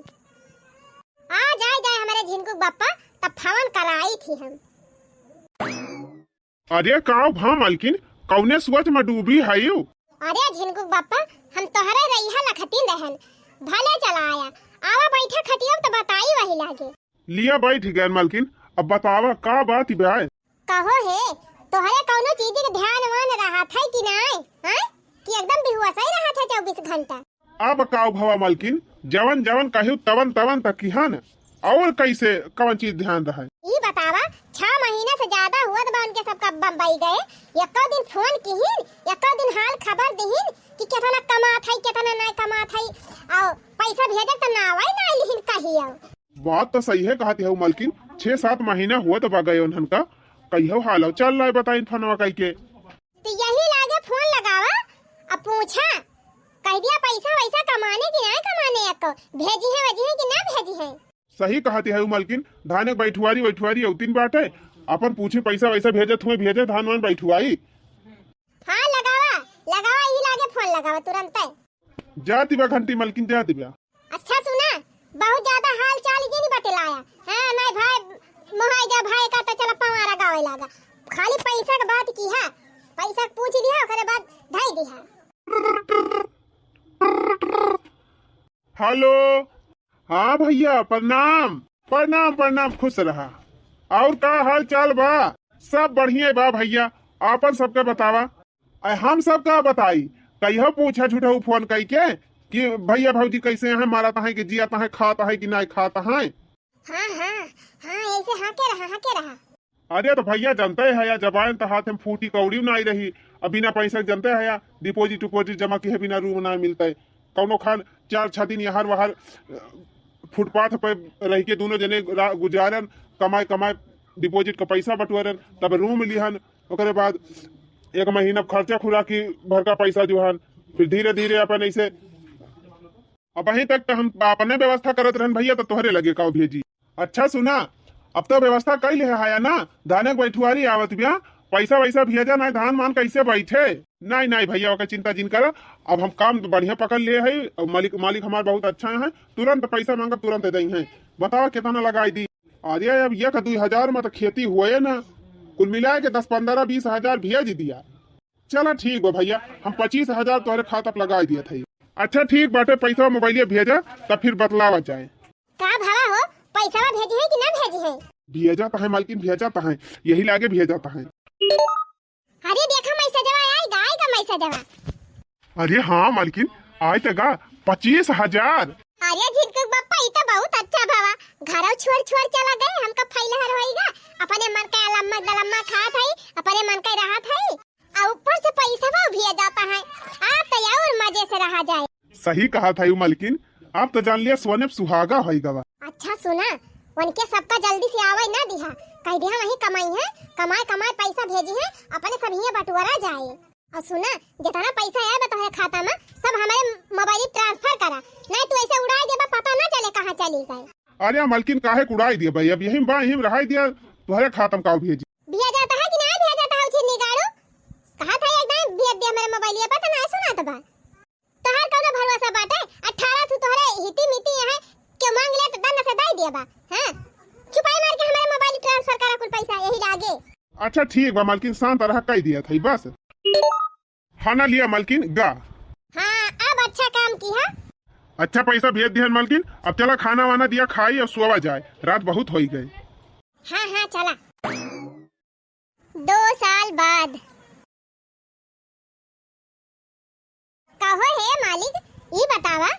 आ जाए जाए हमरे झिनकू बप्पा, तब फोन कराई थी हम। अरे का भा मलकिन, कौने सोच में डूबी हयू? अरे झिनकू बप्पा, हम तोहरे रैहा लखतीन रहन, भले चला आया। आवा बैठा खटिया तो बताई वही लागे। लिया बैठ गए मलकिन, अब बतावा का बात बा? कहो हे, तोहरे कौनो चीज के ध्यान वान रहत है कि नाय? हैं? कि एकदम बेहोश ही रहत है चउबीस घंटा? अब का भवा मलकिन, जवन जवन कहियो तवन तवन त किहन, और कैसे कवन चीज ध्यान रहे? ई बतावा, छह महीना से ज्यादा हुअत बा उनके सबका बम्बई गए, एको दिन फोन किहिन, एको दिन हाल खबर दिहिन कि केतना कमात है, केतना नाय कमात है, और पैसा भेजे त ना आवई ना लिहिन कहियो। बात तो सही है कहत हऊ मलकिन, छह सात महीना हुअत बा गए उन्हन का, कहियो हाल चाल नाय बताइन फोनवा कइके। तो यही लागे फोन लगावा, अब पूछा, कह दिया पैसा वैसा कमाने कि ना कमाने, अक्को भेजी है वजी है कि ना भेजी है। सही कहत हऊ मलकिन, धाने बैठुआरी बैठुआरी औतिन बाटे, अपन पूछे पैसा वैसा भेजत हुए, भेजे धान वान बैठुआई। हाँ लगावा, लगावा, यही लागे फोन लगावा तुरंते। जाति बा घंटी मलकिन, जाति बा। अच्छा सुना, बहुत ज्यादा हाल चाल जिन बतलाया। हाँ, नाय भाई, मोहाई जा भाई का तो चला पवारा गावे लागा। खाली पैसा के बात किहा, पैसा के पूछ लिहा, ओकरे बाद धई दिहा। हेलो। हाँ भैया, प्रणाम। प्रणाम, प्रणाम, खुश रहा। और का हाल चाल बा? सब बढ़िया बा भैया, आपन सबके बतावा। अरे हम सब का बताई, कहियो पूछा झूठऊ फोन कइके कि भैया भौजी कैसे हैं, मरत हैं कि जियत हैं, खात हैं कि नहीं खात हैं। हाँ, हाँ, हाँ, ऐसे हाँ के रहा, हाँ के रहा। अरे तो भैया जानते हैं या, जबान तो हाथ में फूटी, कौड़ी नहीं रही। अब बिना पैसा के जानते हैं या, डिपॉजिट उपॉजिट जमा किए बिना रूम ना मिलता है। कौनो खान चार छह दिन यहाँ वहाँ, अ, फुटपाथ पे रह के दोनों जने रा-, गुजारन, कमाए कमाए डिपॉजिट का पैसा बटोरन, तब रूम लिहन। ओकरे बाद एक महीना खर्चा खुराकी भर का पैसा जोहन, फिर धीरे धीरे अपन ऐसे। अबहीं तक तो हम अपने व्यवस्था करत रहन भैया, तो तोहरे लगे का भेजी। अच्छा सुना, अब तो व्यवस्था कई ले है ना, धाने के बैठुआरी आवत बिया, पैसा वैसा भेजा, नहीं धान मान कैसे बैठे। नहीं नहीं भैया, ओकर चिंता जिन करा। अब हम काम बढ़िया पकड़ ले है, और मालिक, मालिक हमार बहुत अच्छा है, तुरंत पैसा मांगब तुरंत दे हैं। बतावा कितना लगाई दी। अरे अब एक दुई हजार में तो खेती हुए ना, कुल मिला के दस पन्द्रह बीस हजार भेज दिया। चला ठीक बा भैया, हम पच्चीस हजार तोहरे खाता पे लगाई दिया था। अच्छा ठीक बाटे, पैसा मोबाइलिया भेजा, तब फिर बतलावा जाए। का भावा हो, पैसा भेजी है कि ना भेजी है? भेजा तो है मालकिन, भेजा तो है, यही लागे भेजा तो है। अरे देखा मैसेजवा आएगा, आएगा मैसेजवा। अरे हाँ मालकिन, आए तो गा पच्चीस हजार। अरे झिनकुक बप्पा, ई तो बहुत अच्छा भावा, घरौ छोड़ छोड़ चला गए, हमका फैलहर होइगा, अपने मन का लम्मा दलम्मा खात है, अपने मन का रहत है, आ ऊपर से पैसा भी आ जाता है, आप तो और मजे से रहा जाए। सही कहा था यू मालकिन, आप तो जान लिया सोने पे सुहागा होई गवा। अच्छा सुना, उनके सबका जल्दी से आवे ना दिहा, कह दिहा वही कमाई है, कमाए कमाए पैसा भेजी है, अपने सब हियाँ बटुआरा जाए। और सुना, जितना पैसा आए बा तोहरे खाता में, सब हमारे मोबाइल ट्रांसफर करा, नहीं तू ऐसे उड़ाई देबा, पता ना चले कहाँ चली गए। अरे मालकिन, काहे के उड़ाई दिया भाई, अब यही बा, यही रहाई दिया, तोहरे खाता में का भेजी। भेजा जाता है कि ना भेजा जाता है, उचित निगाड़ू? कहा था एकदम भेज दे हमारे मोबाइल, ये पता ना सुना तो बा। तोहार कौनो भरोसा बाटे? अठारह ठू तोहरे हिती मिती हैं, क्यों मांग ले तो दन से दे दिया बा, हैं? छुपाई मार के हमारे मोबाइल ट्रांसफर करा कुल पैसा यही लागे। अच्छा ठीक बा मालकिन, शांत रहा, कह दिया था बस। खाना लिया मालकिन, गा। हाँ, अब अच्छा काम किहा। अच्छा पैसा भेज दिहन मालकिन, अब चला खाना वाना दिया खाई और सोवा जाए, रात बहुत होई गए। हाँ, हाँ, चला। दो साल बाद। कहो हे मालिक, ई बतावा,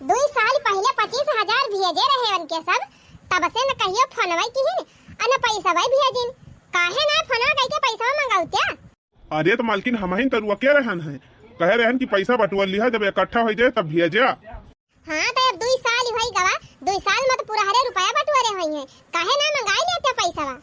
दुई साल पहिले पच्चीस हजार भेजे रहे उनके सब, तब से न कहियो फोनवा किहिन, अ न पैसवा भेजिन। काहे ना फोनवा कइके पैसवा मंगौत्या? अरे तो मालकिन, हमहिन तो रुके रहन है, कहे रहन कि पैसा बटुआ लिहा, जब इकट्ठा हो जाए तब भेजा। हाँ, तो अब दुई साल होई गवा, दुई साल में तो पूरा हरे रुपया बटुआ रहे होई है, काहे ना मंगाई लेते पैसवा?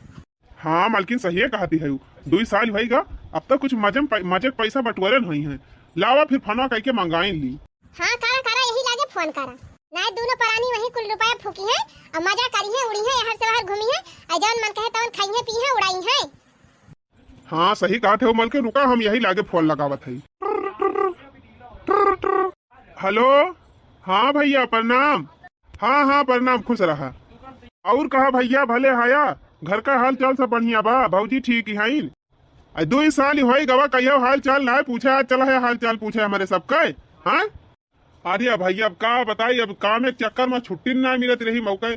हाँ मालकिन, सहिए कहती है, दुई साल होई गा, अब तक कुछ मजे में पै-, मजे के पैसा बटुआ रहे होई है। लावा फिर फोनवा कइके मंगाई ली। हाँ, करा, करा, यही लागे फोन करा। ना दोनों परानी वही कुल रुपया फूकी है, और मजा करी है, उड़ी है, हर से बाहर घूमी है, और जौन मन कहे तौन खाई है, पी है, उड़ाई है। हाँ, सही कहत है, मलकिन, रुका, हम यही लागे फोन लगावत हई। हेलो, हाँ भैया, प्रणाम। हाँ, हाँ, प्रणाम, खुश रहा। और कहा भैया, भले हया? घर का हाल चाल सब बढ़िया बा? भौजी ठीक ही हईन? आ, दुई साल होई गवा, कहियो हाल चाल ना पूछे, आज चला है हाल चाल पूछे हमारे सबके, हाँ? अरे भैया, अब का बताई, अब काम के चक्कर में छुट्टी ना मिलत रही, मौका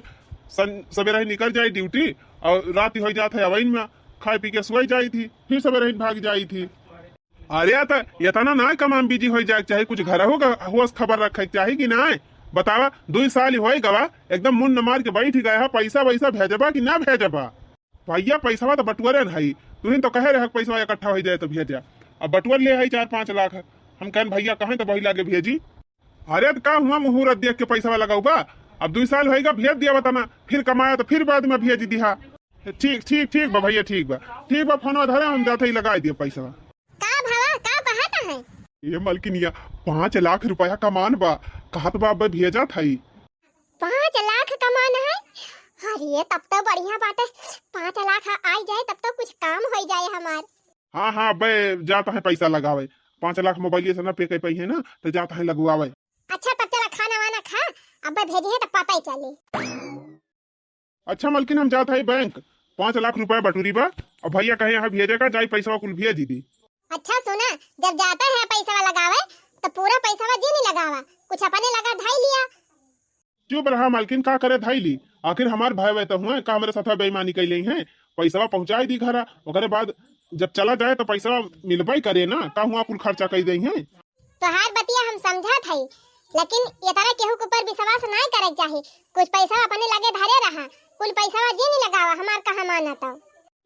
सन-, सवेरे ही निकल जाई ड्यूटी और रात ही हो जात है अवैन में, खाए पी के सोई जाई थी, फिर सवेरे ही भाग जाई थी। अरे त इतना ना कमाम बिजी हो जाए के चाही, कुछ घर हो का होश खबर रखे के चाही कि ना? बतावा, दुई साल होई गवा, एकदम मुंड मार के बैठ गए है, पैसा वैसा भेजबा कि ना भेजबा? भैया, पैसवा तो बटुअरे न हई, तुहिन तो कहे रहे पैसवा इकट्ठा हो जाए तो भेजा। अब बटुअर ले हई चार पाँच लाख, हम कहन भैया कहें तो वही लागे भेजी। अरे तो का हुआ मुहूर्त देख के पैसवा लगाऊ बा? अब दुई साल होएगा, भेज दिया बताना, फिर कमाया तो फिर बाद में भेज दिहा। ठीक, ठीक, ठीक बा भैया, ठीक बा, ठीक बा, फोनवा धरा, हम जाते ही लगाई दिया पैसवा। का भावा, का कहत है? ये मलकिनिया, पाँच लाख रुपया कमान बा, कहत बा अब भेजत हई। पाँच लाख कमान है? अरे, तब तो बढ़िया बात है, पाँच लाख आई जाए, तब तो कुछ काम हो जाए हमार। हाँ, हाँ, अबे जाता है पैसा लगावे, पाँच लाख मोबाइल से ना पे कर पाई है ना, तो जाता है लगवावे। अच्छा, तब चला खाना वाना खा, अबे भेजी है तो पता ही चली। अच्छा मलकिन, हम जात हई बैंक, पाँच लाख रुपया बटुरी बा, और भैया कहे यहाँ भेजे का, जाई पैसवा कुल भेज दी। अच्छा सुना, जब जाता है पैसा लगावे, तो पूरा पैसा जिन लगावा, कुछ अपने लगे धई लिया। चुप रहा मलकिन, का करे धई ली? आखिर हमार भाई वै तो हुए, का हमरे साथ बेईमानी कइ लेइहैं? पैसवा पहुँचाई दी घरा, ओकरे बाद जब चला जाए तो पैसवा मिलबे करे ना, का हुआ कुल खर्चा कइ देइहैं? तोहार बतिया हम समझत हई, लेकिन ये तरह केहू के ऊपर विश्वास नाहीं करे के चाही। कुछ पैसा अपने लगे धरे रहा, कुल पैसवा जिन लगावा, हमार कहा माना तो।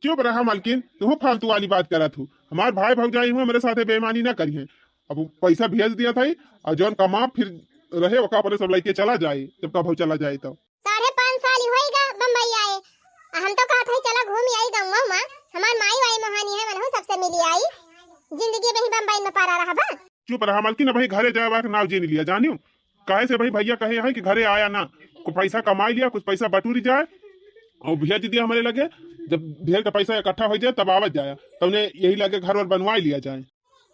चुप रहा मलकिन, तुहू फालतू वाली बात करत हू। हमार भाई भौजाई हुए हमरे साथे बेईमानी ना करिहैं। अब पैसा भेज दिया था, और जौन कमा फिर रहे ओका अपने सब लइके चला जाए, जब कभौ चला जाए तो। साढ़े पाँच साल ही होइगा बम्बई आए, आ हम तो कहत हई चला घूम आई गौवा मा, हमार माई वाई मोहानी है, मनहू सबसे मिली आई, जिंदगी में ही बम्बई में पड़ा रहबा। चुप रहा मलकिन, अबही घरे जाए के नाव जिन लिया जानियो, काहे से भाई भैया कहे हैं कि घरे आया ना, कुछ पैसा कमाई लिया, कुछ पैसा बटूरी जाए और भेज दिया हमरे लगे। जब ढेर का पैसा इकट्ठा होइ जाए तब आवत जाया, तौने यही लगे घर वर बनवाई लिया जाए।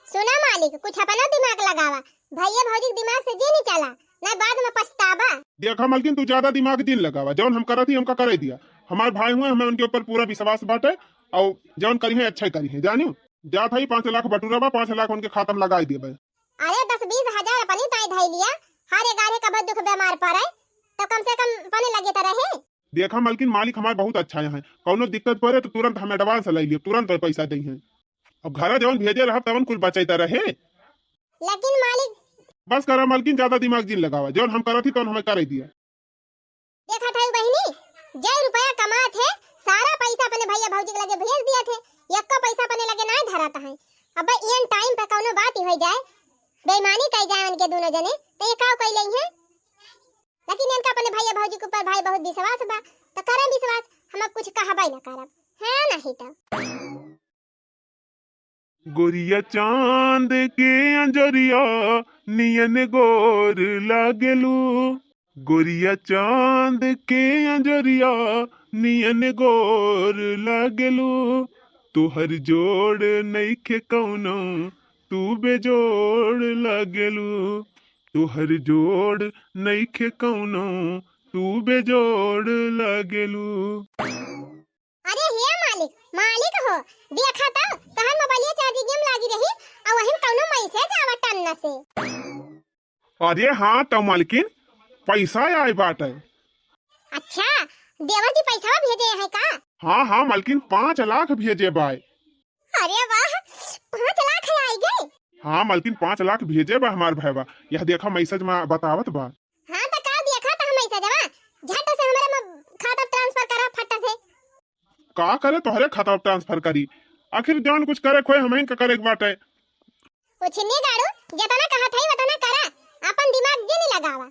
सुना मालिक, कुछ अपना दिमाग लगावा, भैया भौजी के दिमाग से जिन चला, ना बाद में पछताबा। देखा मलकिन, तू ज्यादा दिमाग जिन लगावा, जौन हम करत ही हमका करे दिया। हमार भाई हुए, हमें उनके ऊपर पूरा विश्वास बाटे, और जौन करिहैं अच्छा ही करिहैं, जानियो। जात हई पाँच लाख बटूरा बा, पाँच लाख उनके खाता में लगाई देबे। अरे दस बीस हजार अपनी ताई धई लिया, हर एगारह कब दुख बीमार पड़े, तो कम से कम अपने लगे तो रहे। देखा मलकिन, मालिक हमार बहुत अच्छा है, कौनो दिक्कत पड़े तो तुरंत हम advance लइ लियो, तुरंत पैसा देइहैं। अब घरा जवन भेजे रहब तवन कुल बचैता रहे। लेकिन मालिक। बस करा मलकिन, ज्यादा दिमाग जिन लगावा, जौन हम करत ही तौन हमें करे दिया। देखत हई बहिनी, जे रुपया कमात है, सारा पैसा अपने भैया भौजी के लगे भेज दिया थे, एक्को पैसा अपने लगे नाहीं धरत है। अब एन time पे कौनो बात ही होइ जाए, बेईमानी कइ जाए उनके दोनों जने, तो ये काव कइ लेइहैं? लेकिन इनका अपने भैया भौजी के ऊपर भाई बहुत विश्वास बा, तो करे विश्वास, हम अब कुछ कहबे न करब, है नहीं तो। गोरिया चांद के अंजोरिया नियन गोर लागेलू, गोरिया चांद के अंजोरिया नियन गोर लागेलू, तोहर जोड़ नइखे कौनो, तू बेजोड़ लागेलू, तोहर जोड़ नइखे कौनो, तू बेजोड़ लागेलू। अरे हे मालिक, मालिक हो, देखा तो, तोहर मोबाइलिया charging में लागी रही, और वही में कौनो message आवत टन्न से। अरे हाँ तो मलकिन, पैसा आए बाटे। अच्छा, देवर जी पैसा भेजे हैं का? हाँ हाँ मलकिन, पाँच लाख भेजे बाय। अरे वाह, पाँच लाख है आई गए। हाँ मलकिन, पाँच लाख भेजे बा हमार भाई बा। यह देखा message में बतावत बा। हाँ तो का देखा तो हम message बा, झट से हमारे म-, खाता transfer करा फट से। का करे तोहरे खाता transfer करी? आखिर जौन कुछ करे खोए हमहिन का करे के बाटे। उछिन्नी गाड़ू, जेतना कहत हई ओतना करा, आपन दिमाग जिन लगावा।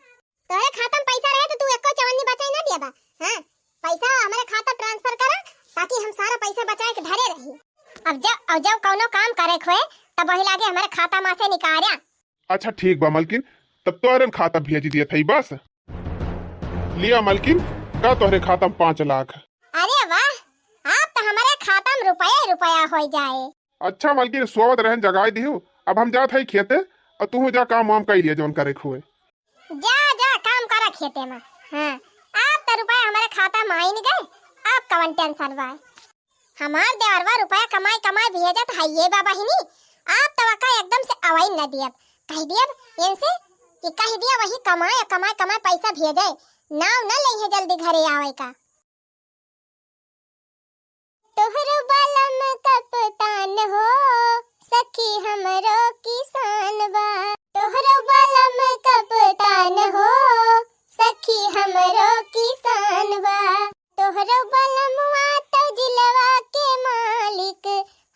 तोहरे खाता में पैसा रहे तो तू एको चवन्नी बचाई ना दिया बा। हाँ, पैसा हमारे खाता transfer करा, ताकि हम सारा पैसा बचाए के धरे रही। अब जब, अब जब कौनो काम करे खोए, तब वही लागे हमारे खाता में से निकारा। अच्छा ठीक बा मलकिन, तब तोहरे खाता भेज दिया थई बस। लिया मलकिन, का तोहरे खाता में पाँच लाख? अरे वाह, आप तो हमारे खाता में रुपया ही रुपया होइ जाए। अच्छा मलकिन, सोवत रहन जगाई दिहू, अब हम जात हई खेते, और तू जा काम वाम कइ लिया जौन करे खोए। जा जा काम करा खेते में। हाँ, आप तो रुपया हमारे खाता में आइन गए, आप कवन tension बा? हमार देवरवा रुपया कमाई कमाई भेजत है ये बा बहिनी, आप तो वका एकदम से अवई न दियब, कह दियब इनसे कि कह दिया वही कमाए कमाए कमाए पैसा भेजे, नाव न लेइहे जल्दी घरे आवे का। तोहरो बलम कप्तान हो, सखी हमरो किसान बा। तोहरो बलम कप्तान हो, सखी हमरो किसान बा। तोहरो बलमवा तो जिलवा के मालिक,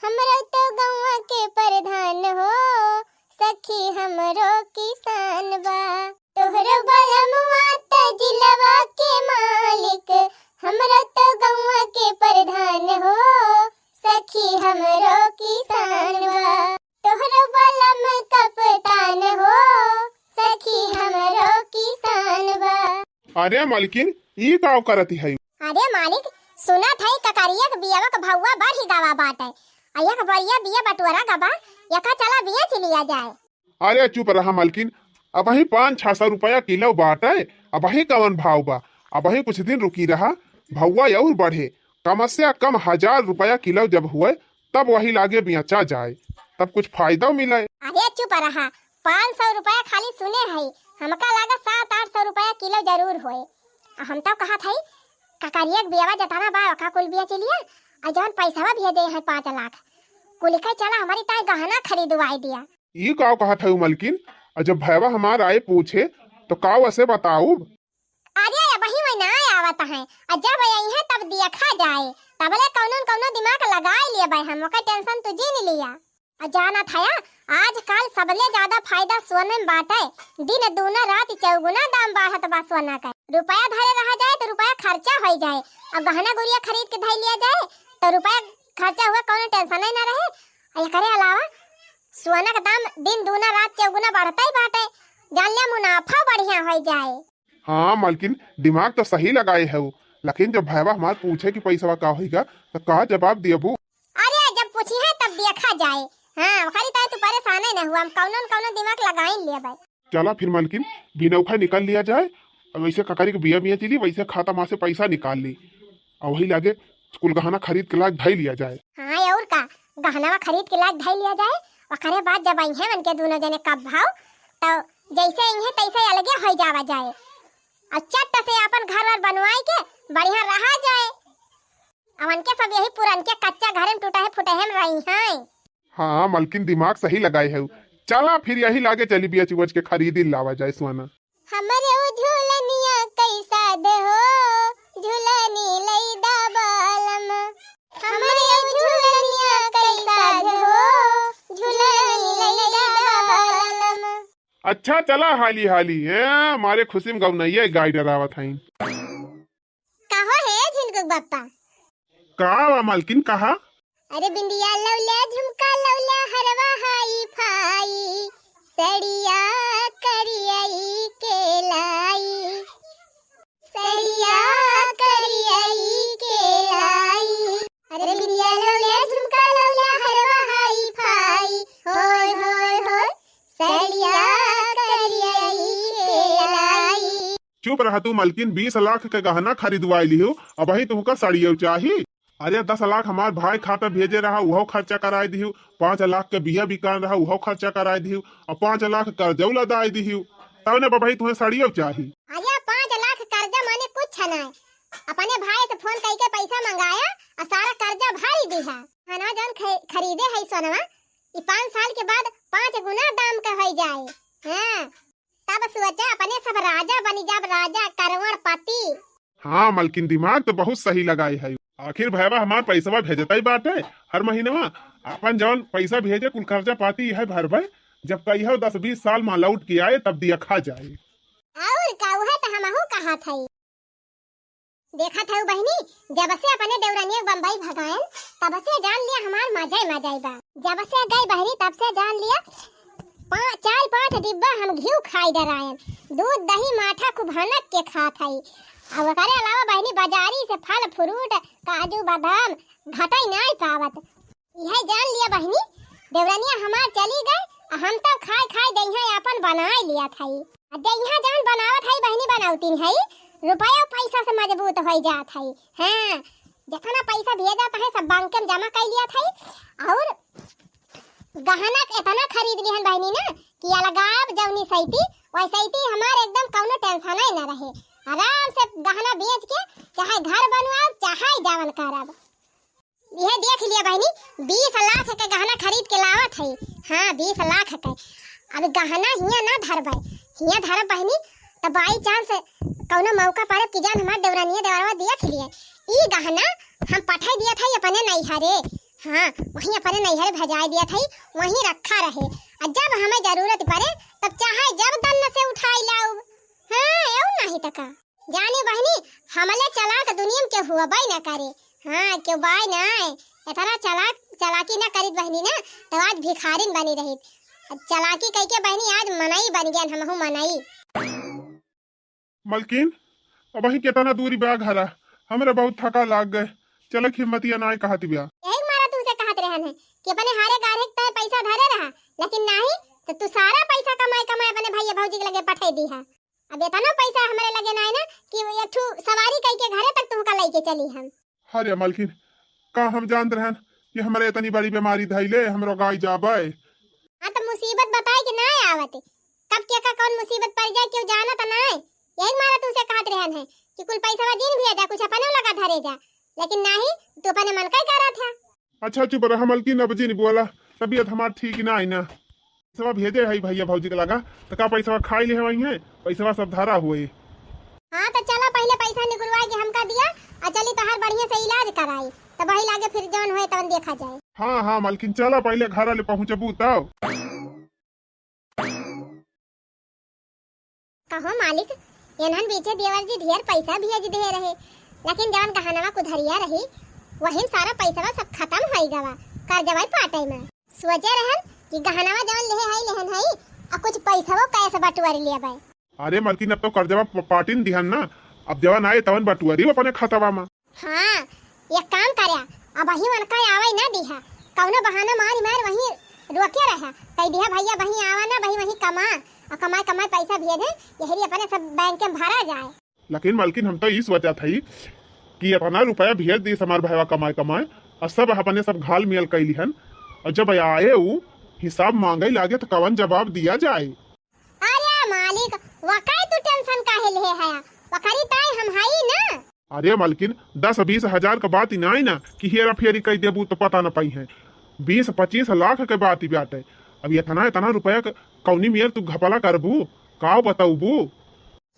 हमरो तो गौवा के प्रधान हो, सखी हमरो किसान बा। तोहरो बलमवा त जिलवा के मालिक, हमरो तो गौवा के प्रधान हो, सखी हमरो किसान बा। तोहरो बलम कप्तान हो, सखी हमरो किसान बा। अरे मलकिन, ई काव करत हई? अरे मालिक, सुनत हई ककरिया के बियवा के भौवा बढ़ी गवा बाटे, आ एक बढ़िया बिया बटुअरा गवा, यका चला बेच लिया जाए। अरे चुप रहा मलकिन, अबही पाँच छह सौ रुपया किलो बाटे, अबही कवन भाव बा, अबही कुछ दिन रुकी रहा, भौवा अउर बढ़े, कम से कम हजार रुपया किलो जब हुए, तब वही लागे बेचा जाए। तब कुछ फायदा मिले। अरे चुप रहा, पाँच सौ रुपया खाली सुने हई, हमका लागे सात आठ सौ रुपया किलो जरूर होए। आ हम तो कहत हई, ककरिया के बियावा जतना बा, ओका कुल बिया चलिया, आ जौन पैसवा भेजे हैं पाँच लाख, कुल के चला हमरी ताई गहना खरीदवाई दिया। ई का कहत हऊ मलकिन? आ जब भैवा हमार आए पूछे, तो का वसे बताऊब? अरे, अबही वही ना आवत हैं, आ जब अइहें तब देखा जाए, तबले कौनो न कौनो दिमाग लगाए लेबे हम, ओकर tension तू जीन लिया। आ जानत हया, आजकल सबले ज्यादा फायदा सोने में बाटे, दिन दूना रात चौगुना दाम बढ़त बा सोना के। रुपया धरे रहा जाए तो रुपया खर्चा होई जाए, और गहना गुरिया खरीद के धई लिया जाए तो रुपया खर्चा हुआ, कौनो tension ही ना रहे। आ एकरे अलावा सोना के दाम दिन दूना रात चौगुना बढ़ता ही बाटे, जान लिया मुनाफा बढ़िया होई जाए। हाँ मलकिन, दिमाग तो सही लगाए हऊ, लेकिन जब भैवा हमार पूछे कि पैसवा का होइगा, तो का जवाब दियबू? अरे, जब पूछिहें तब देखा जाए। हाँ, ओकरी ताई तू परेशान ही ना हुआ, हम कौनो न कौनो दिमाग लगाई लेबे। चला फिर मलकिन, बिनौखा निकल लिया जाए, और वैसे ककरी के बिया बिया चली, वैसे खाता मा से पैसा निकाल ली, और वही लागे कुल गहना खरीद के लाग धई लिया जाए। हाँ, और का, गहनवा खरीद के लाग धई लिया जाए, ओकरे बाद जब अइहें उनके दोनों जने कब भाव, तो जैसे अइहें तैसे अलगे हो जावा जाए, और चट्ट से अपन घर वर बनवाई के बढ़िया रहा जाए। अब उनके सब यही पुरनके कच्चा घरे में टूटा है फूटे है में रही हैं। हाँ मलकिन, दिमाग सही लगाए हऊ। चला फिर यही लागे चली बिया चुवच के खरीदी लावा जाए सोना। हमरे उ झुलनिया कैसा दे हो, झुलनी लैदा बालम। हमरे उ झुलनिया कैसा दे हो, झुलनी लैदा बालम। अच्छा चला हाली हाली, ए, हमारे खुशी में गौनैया गाय डरावत हईं। कहो हे झिनकुक बप्पा। का बा मलकिन, कहा? अरे बिंदिया लौल्या, झुमका लौल्या, हरवा हाई फाई, सड़िया करियई के लाई, सड़िया करियई के लाई। अरे बिंदिया लौल्या, झुमका लौल्या, हरवा हाई फाई, होय होय होय, सड़िया करियई के लाई। चुप रह तू मलकिन, बीस लाख के गहना खरीदवाई लिहू, अबही तुहका सड़ियो चाही? अरे दस लाख हमार भाई खाता भेजे रहा, उहो खर्चा कराई दिहू, पाँच लाख के बिया बिकान रहा, उहो खर्चा कराई दिहू, और पाँच लाख कर्जौ लदाई दिहू, तब ने बबही तुहे सड़ियो चाही। अरे पाँच लाख कर्जा माने कुछ नाय, अपने भाई से फोन कइके पैसा मंगाया और सारा कर्जा भरी दिहा। खाना जौन ख-, खरीदे है सोनवा, ई पाँच साल के बाद पाँच गुना दाम का होई जाए। हाँ, तब सोचा अपने सब राजा बनी जाब, राजा करोड़पति। हाँ मलकिन, दिमाग तो बहुत सही लगाई है। आखिर भैया हमार पैसवा भेजता ही बाटे हर महीनवा, अपन जौन पैसा भेजे कुल खर्चा पाती है भरबे, जब कहियो दस बीस साल मा लौट के आए तब दिया खा जाए। और का, उहे तो हमहू कहत हई। देखत हऊ बहिनी, जब से अपने देवरनिया के बम्बई भगायन, तब से जान लिया हमार मजा ही मजा ही बा। जब से गई बहिनी, तब से जान लिया पा-, चार पाँच डिब्बा हम घीव खाई डरायन। दूध, दही, माठा खूब हनक के खात हई। आ ओकरे अलावा बहिनी, बाजारी से फल, फ्रूट, काजू, बादाम घटई नाई पावत। इहे जान लिया बहिनी, देवरनिया हमार चली गई, आ हम तब खाए खाए देहिया आपन बनाए लिया थाई। आ देहिया जौन बनावत हई बहिनी, बनावतिन हई, रुपया पैसा से मजबूत होई जात हई। हाँ, जितना पैसा भेजत है सब बैंक में जमा कर लिया थाई। और गहना इतना खरीद लिहन बहिनी ना कि अलगाव जौनी सैती, वैसैती हमार एकदम कौनो tension ही ना रहे। आराम से गहना बेच के चाहे घर बनवाओ, चाहे जवन करब। यह देख लिया बहिनी, बीस लाख के गहना खरीद के लावत है। हाँ, बीस लाख के। अब गहना हियाँ ना धरबे, हियाँ धरब बहिनी, तो by chance कौनो मौका पर कि जान हमार देवरानिया देवरवा देख लिए, ई गहना हम पठाई दिया था अपने नैहरे। हाँ, वहीं अपने नैहरे भेजाए दिया था, वहीं रखा रहे। और जब हमें जरूरत पड़े, तब चाहे जब दन्न से उठाई लाऊ। हाँ, एऊ नहीं तो का। जाने बहिनी, हमले चालाक दुनिया में केहू अबे न करे। हाँ, केहू बाय न आए। इतना चालाक, चालाकी न करित बहिनी ना, तो आज भिखारिन बनी रहित। चालाकी कइके बहिनी आज मनई बन गयन, हमहू मनई। मलकिन, अबही कितना दूरी बा घरा, हमरा बहुत थका लाग गए। चलक हिम्मतिया नाय कहत बिया। यही मारा तुमसे कहत रहन है कि अपने हारे गारे के तय पैसा धरे रहा, लेकिन नाही तो तू सारा पैसा कमाए कमाए अपने भैया भौजी के लगे पठे दी है। अब इतना पैसा हमरे लगे नाय ना कि एक ठू सवारी कई के घरे तक तुमका लेके चली हम। अरे मलकिन, का हम जानत रहन कि हमरे इतनी बड़ी बीमारी धइले, हम रोगाई जाबे। हाँ, तो मुसीबत बताए कि ना आवत, कब केका कौन मुसीबत पड़ जाए, केहू जानत ना है। यही मारा तुमसे कहत रहन है कि कुल पैसा जिन भेजा, कुछ अपने लगा धरे जा, लेकिन नहीं, तू अपने मन का ही करत है। अच्छा चुप रहा मलकिन, अब जिन बोला, तबीयत हमार ठीक ना है ना। पैसवा भेजे है भैया भौजी के लगा, तो का पैसवा खाई ले है वहीं है, पैसवा सब धरा हुए। हाँ, तो चला पहले पैसा निकलवाए के हमका दिया, और चली तोहार बढ़िया से इलाज कराई, तब वही लागे फिर जौन होए तवन देखा जाए। हाँ, हाँ मलकिन, चला पहले घर ले पहुँचबू तब। कहो मालिक, एनहन बीचे देवर जी ढेर पैसा भेज दे रहे, लेकिन जवन गहनवा कुधरिया रही, वही में सारा पैसवा सब खत्म होई गवा, कर्जवा पाटे में। सोचे रहन कि गहनवा जवन लेहे हई, लेहन हई, आ कुछ पैसवो कैसे बटुआरी लेबे। अरे मलकिन, अब तो कर्जवा प-, पाटिन दिहन ना, अब जवन आए तवन बटुआरी अपने खतवा में। हाँ, एक काम करया, अबही उनका आवे ना दिहा, कौनो बहाना मारी मार वहीं रोके रहा, कह दिहा, "भैया, वहीं आवा ना, वहीं, वहीं कमा, और कमाए, कमाए पैसा भेजे, यही अपने सब बैंक में भरा जाए।" लेकिन मलकिन, हम तो ई सोचत हई कि इतना रुपया भेज दीस हमार भैया कमाए, कमाए, और सब अपने सब घाल मेल कैली हन, और जब आए ऊ हिसाब मांगे लागे तो कवन जवाब दिया जाए। अरे मालिक, वकाई तू tension काहे लेहे हया? वकरी ताई हम हई ना। अरे मलकिन, दस बीस हजार क बात ही नाई ना कि हेरा फेरी कई देबू तो पता न पाई है। बीस पच्चीस लाख के बात ही बाटे। अब इतना, इतना रुपया क कौनी मेर तू घपला करबू, का बतौबू?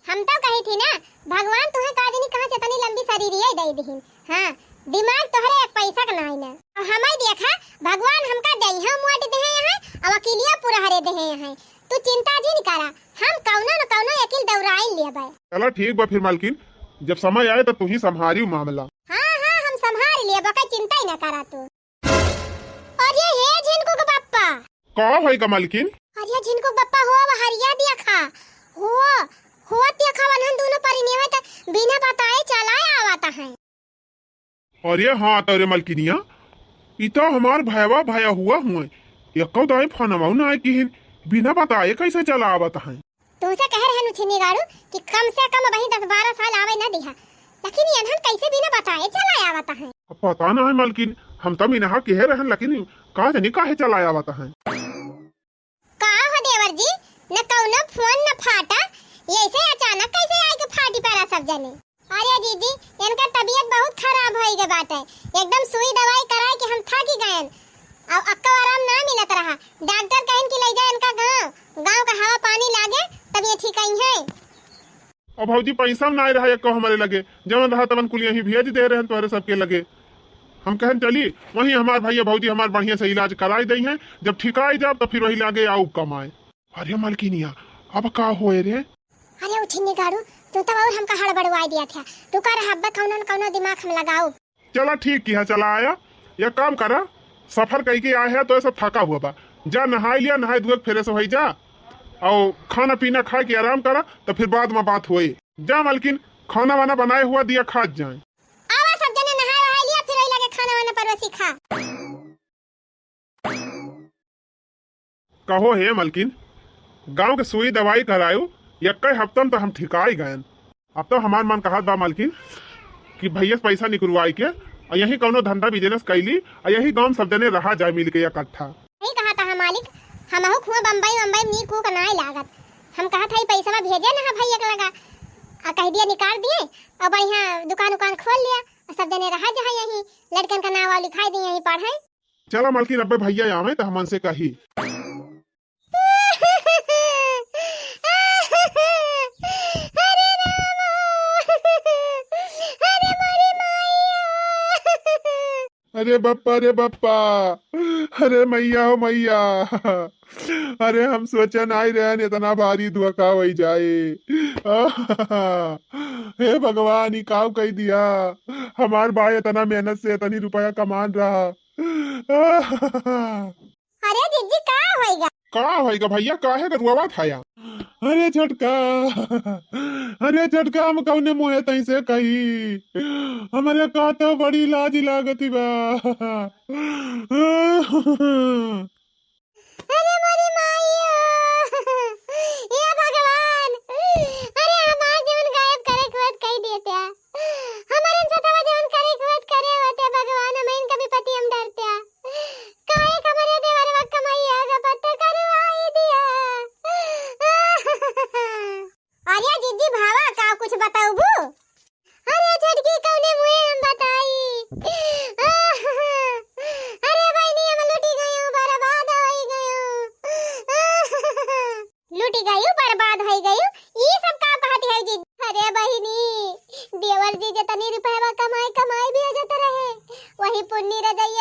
हम तो कही थी ना, भगवान तुहे का जनी कहाँ से इतनी लंबी शरीरिया दे दिहिन। हाँ, दिमाग तोहरे एक पैसा क नाई ना। अब हमाई देखा, भगवान हमका देइहैं मोट देहे हैं, अब अकिलिया पूरा हरे देहे हैं। तू चिंता जिन करा, हम कौनो न कौनो अकिल दौड़ाई लेबे। चला ठीक बा फिर मलकिन, जब समय आए तो तू ही संभारियो मामला। हाँ, हाँ, हम संभार लेबे, कोई चिंता ही ना करा तू। अरे हे झिनकू के पप्पा। का होई गा मलकिन? अरे झिनकू के पप्पा हो, अब हरिया देखा। हो, हो देखा, वनहन दोनों परिनियवे त बिना बताए चला आवत हैं। अरे हाँ, तो रे मलकिनिया, ई तो हमार भयवा भया हुआ हुए। एको दाई फोनवा ना आए किहिन, बिना बताए कैसे चला आवत हैं? तुमसे कह रहे नु छिन्नी गाड़ू कि कम से कम वही दस बारह साल आवे ना दिहा, लेकिन ये अनहन कैसे बिना बताए चला आवत हैं? अब पता ना है मलकिन, हम तो मिनहा कह रहे हैं, लेकिन का जानी काहे चला आवत हैं? का हो देवर जी, न कौनो फोन न फाटा, ये ऐसे अचानक कैसे आए के फाटी पड़ा सब जने? अरे दीदी, इनका तबीयत बहुत खराब होई गए बाटे, एकदम सुई दवाई कराए के हम थकी गएन, अब अक्का आराम ना मिलत रहा। डॉक्टर कहन कि ले जा इनका गांव, गांव का हवा पानी लागे तब ये ठीक आई हैं। अब भौजी पैसा ना रहा एको हमारे लगे, जवन रहा तवन कुल यहीं भेज दे रहे हैं तोहरे सबके लगे। हम कहन चली वहीं हमार भैया भौजी हमार बढ़िया से इलाज कराई दई हैं, जब ठिकाई जाब तो फिर वही लागे आऊ कमाए। अरे मलकिनिया, अब का होए रे? अरे उछिन्नी गाड़ू, तू तब और हमका हड़बड़वाई दिया था। तू कर हब्बे कौनो न कौनो दिमाग हम लगाऊ। चला ठीक किहा, चला आया। एक काम करा, सफर कई के आया है तो ऐसा थका हुआ बा, जा नहाई लिया, नहाई धोए के फिर ऐसा होई जा, और खाना पीना खाए के आराम करा, तो फिर बाद में बात होई। जा मलकिन, खाना वाना बनाए हुआ दिया, खात जाए। आवा सब जने नहाए वहाए लिया, फिर वही लगे खाना वाना परोसी खा। कहो हे मलकिन, गांव के सुई दवाई करायो, यक्के हफ्ता में तो हम ठिकाई गयन। अब तो हमार मन कहत बा मलकिन कि भैया से पैसा निकलवाई के और यही कौनो धंधा बिजनेस कैली और यही गांव में सब जने रहा जाए मिल के इकट्ठा। नहीं कहा था मालिक, हमहू खुआ बम्बई वम्बई में नीक उक नाय लागत। हम कहा था, "ई पैसवा भेजे ना भैया के लगा," आ कह दिया निकाल दिए और बढ़िया दुकान उकान खोल लिया और सब जने रहा जाए यहीं, लड़कन का नाम वाव लिखाई दिए यहीं पढ़े। चला मलकिन, अब्बे भैया आवे त हमन से कही। अरे रामा, अरे मोरी माइया। अरे बप्पा, अरे बप्पा, अरे मैया हो मैया, अरे हम सोचे नाई रहन इतना भारी धोखा होई जाए। हे भगवान, ई काव कई दिया, हमार भाई इतना मेहनत से इतनी रुपया कमान रहा। अरे जिज्जी, का होइगा? का होइगा भैया, काहे के रुआवत हया? अरे छोटका, अरे छोटका, हम कौने मुँहे तैसे कही? हमरे का तो बड़ी लाज लागत बा। अरे मोरी माई हो। हे भगवान, अरे हमार जीवन गायब करे के होत कही देत्या। हमारे सतवा जीवन करे के होत करे होत्या भगवान, हम इनका विपत्ति हम डरत्या।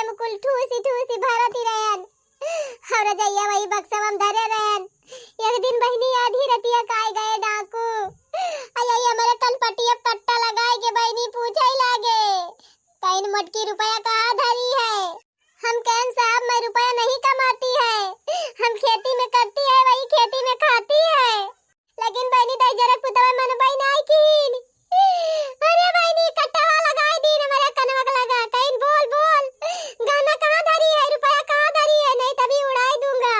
हम कुल ठूसी ठूसी भरती रहन। और रजइया वही बक्सवा में धरे रहन। एक दिन बहिनी आधी रतिया का आइ गए डाकू। अइ यही हमरे कनपटिया पे कट्टा लगाए के बहिनी पूछे लागे, "कहिन मोटकी रुपया कहाँ धरी है?" हम कहन, "साहब, मैं रुपया नहीं कमाती है, हम खेती में करती है, वही खेती में खाती है।" लेकिन बहिनी दहिजरक पुतवा मनबई नाई कीन। अरे बहिनी, कट्टवा लगाई दीन हमरे कनवा के लगा, कहिन, "बोल, बोल, गहना कहाँ धरी है, रुपया कहाँ धरी है, नहीं तभी उड़ाई दूंगा।"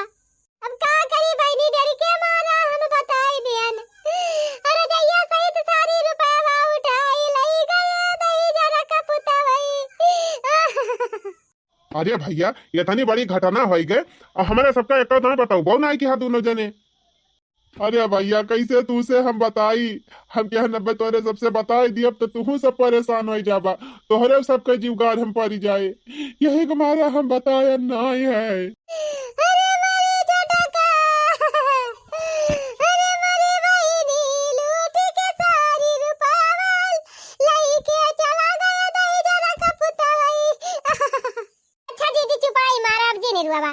अब का करी बहिनी, डर के मारा हम बताई दियन। अरे जइया सहित सारी रुपया उठाई लई गए दहिजरक पुतवई। अरे भइया, इतनी बड़ी घटना होइ गए, और हमरे सबका एको दाई बतउबउ नाई किहा दुनो जने। अरे भइया, कइसे तुसे हम बताई? हम किहा नब्बे तोहरे सबसे बताई दियब, तो तुहू सब परेसान होइ जाबा, तोहरे सबके जुगार हम परि जाए। यही के मारा हम बताए नाई है। अरे मारे छोटका, अरे मारे बहिनी, लूट के सारी रुपया लइके चला गया दहिजरक पुतवई। अच्छा दीदी, चुपाई मारा, अब जिन रुआवा।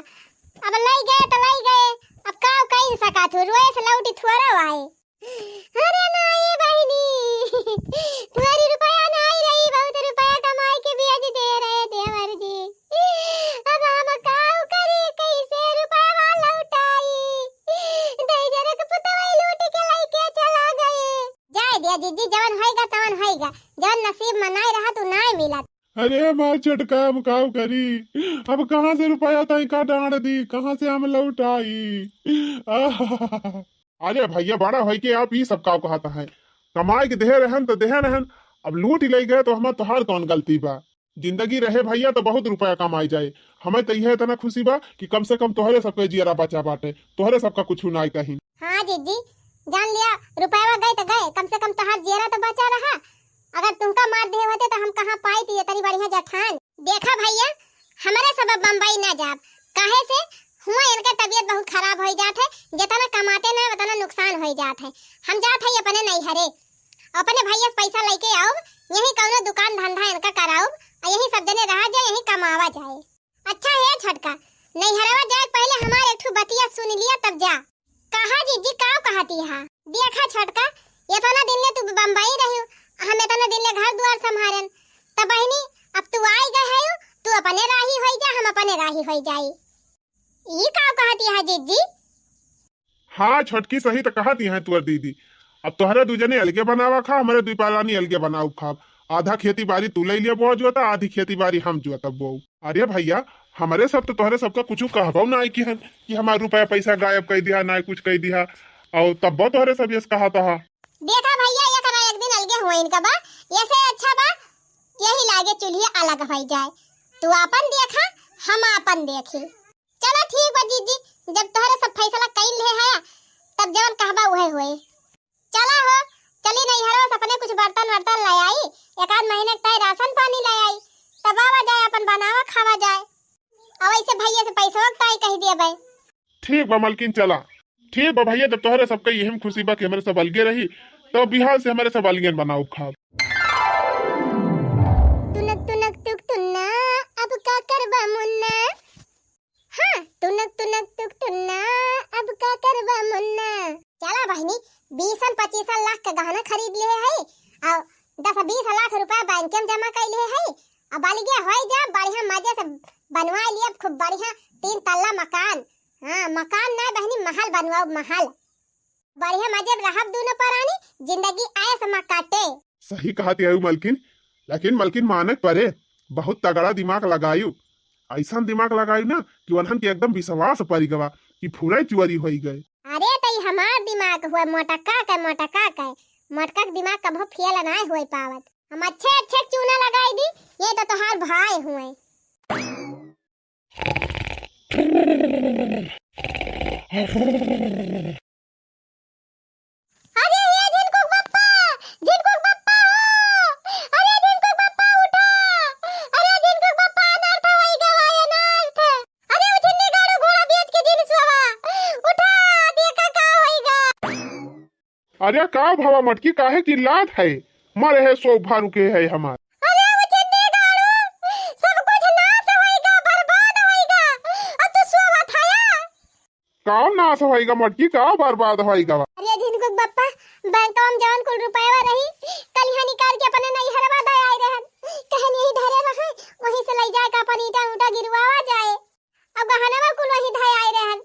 अब लइ गए त लइ गए, अब का कइ सकत हो, रोए से लौटी थोरा आए। अरे नाई बहिनी, तुम्हारी रुपया नाई रही, बहुत रुपया कमाई के ब्याज दे रहे देवर जी। अब हम का करी, कइसे रुपया लौटाई? दहिजरक पुतवई लूट के लइके चला गए। जाए दिया जीजी, जवन होइगा तवन होइगा, जवन नसीब में नाई रहा तू नाई मिलत। अरे मार छोटका, हम काव करी? अब कहाँ से रुपया ताई का डांड दी, कहाँ से हम लौटाई? आह! अरे भइया, बड़ा होइके आप ई सब काव कहत हैं? कमाई के देहे रहन तो देहे रहन, अब लूट लइ गए तो हमार तोहार कौन गलती बा? जिंदगी रहे भइया तो बहुत रुपया कमाई जाए, हमें तो इहे इतना खुशी बा कि कम से कम तोहरे सबके जियरा बचा बाटे, तोहरे सबका कुछ नाई कहीं। हाँ जीजी, जान लिया, रुपया गए तो गए, कम से कम तोहार जियरा तो बचा रहा। अगर तुमका मार देहे होते तो हम कहाँ पाई थी इतनी बढ़िया जठान। देखा भइया, हमरे सब अब बम्बई ना जाब, काहे से हुआ इनके तबीयत बहुत खराब होइ जात है, जितना कमाते ना उतना नुकसान होइ जात है। हम जात है अपने नैहरे, अपने भइया से पैसा लइके आउब, यही कौनो दुकान धंधा इनका कराउब, और यही सब जने रहा जाए, यही कमावा जाए। अच्छा हे छोटका, नैहरवा जाए पहले हमार एक ठो बतिया सुन लिया तब जा। कहा जीजी, काव कहती हा? देखा छोटका, इतना दिन ले तू बम्बई रही, हम इतना दिन ले घर दुआर संभारन, तब बहिनी अब तू आई गए है, तू अपने राही होई जा, हम अपने राही होई जाई। ई काव कहती हा जीजी? हाँ छोटकी, सही तो कहती हैं तुअर दीदी। अब तोहरे दू जने अलगे बनावा खा, हमरे दुई परानी अलगे बनाउ खाब। आधा खेती बारी तू लइ लिया बोआ जोता, आधी खेती बारी हम जोता बोऊ। अरे भइया, हमरे सब तो तोहरे सबका कुछ कहबो नाई किहन कि हमार रुपया पैसा गायब कइ दिहा, नाई कुछ कइ दिहा, और तब्बो तोहरे सब यस कहत हा। देखा भइया, एक ना एक दिन अलगे हुआ इनका बा, ऐसे अच्छा बा यही लागे चूल्हे अलग होइ जाए। तू आपन देखा, हम आपन देखी। चला ठीक बा जीजी, जब तोहरे सब फैसला कइल ले है, तब जवन कहबा उहे होए। चला हो, चली नैहरवा से अपने कुछ बर्तन वर्तन ले आई, एक आध महीने के ताई राशन पानी ले आई, तब आवा जाए, अपन बनावा खावा जाए। अब ऐसे भइया से पैसवा के ताई कह दिए भाई। ठीक बा मलकिन, चला। ठीक बा भइया, जब तोहरे सबके यही में खुशी बा कि हमरे सब अलगे रही, तो बिहान से हमरे सब अलगे बनाउ खाब। टुनक टुनक टुक टुन्ना, अब का करबा मुन्ना? हाँ, टुनक टुनक टुक टुन्ना, अब का करबा मुन्ना? चला बहिनी, बीसन पच्चीसन लाख के गहना खरीद लिहे है, और दस बीस लाख रुपया बैंक में जमा कइ लिहे है, अब अलगे होइ जा, बढ़िया मजे से बनवाइ लिया, खूब बढ़िया तीन तल्ला मकान। हाँ, मकान ना बहिनी, महल बनवाउ, महल। बढ़िया मजे में रहब दूनो परानी, जिंदगी ऐश में काटे। सही कहत हऊ मलकिन, लेकिन मलकिन माने के परे, बहुत तगड़ा दिमाग लगायू, ऐसन दिमाग लगायू ना कि उन्हन के एकदम विश्वास परि गवा कि फुरे चुअरी होइ गए। अरे तई हमार दिमाग हुआ मोटका के, मोटका के, मोटका के दिमाग कभो फेल नाय होइ पावत। हम अच्छे अच्छे चूना लगाई दी, ये तो तोहार भाई हुए। अरे ये झिनकुक बप्पा, झिनकुक बप्पा हो, अरे झिनकुक बप्पा उठा, अरे झिनकुक बप्पा अनर्थ होई गवा अनर्थ, अरे उ झिन्नी गाड़ू घोड़ा बेच के जिन सुवा, उठा, देखा का होई गा। अरे का भवा मटकी काहे चिल्लात है? मरे है सौ भारू के है हमार। अरे वो चिट्ठी दारू, सब कुछ नाश होई नाश होइगा मटकी का, बर्बाद होइगा। अरे झिनकुक बप्पा, बैंकवा में जवन कुल रुपयवा रही, कल यहाँ निकाल के अपने नैहरवा दे आए रहन। कहन यही धरे रहे, वहीं से लई जाए का अपन ईंटा ऊंटा गिरवावा जाए। अब गहनवा कुल वहीं धरे आए रहन।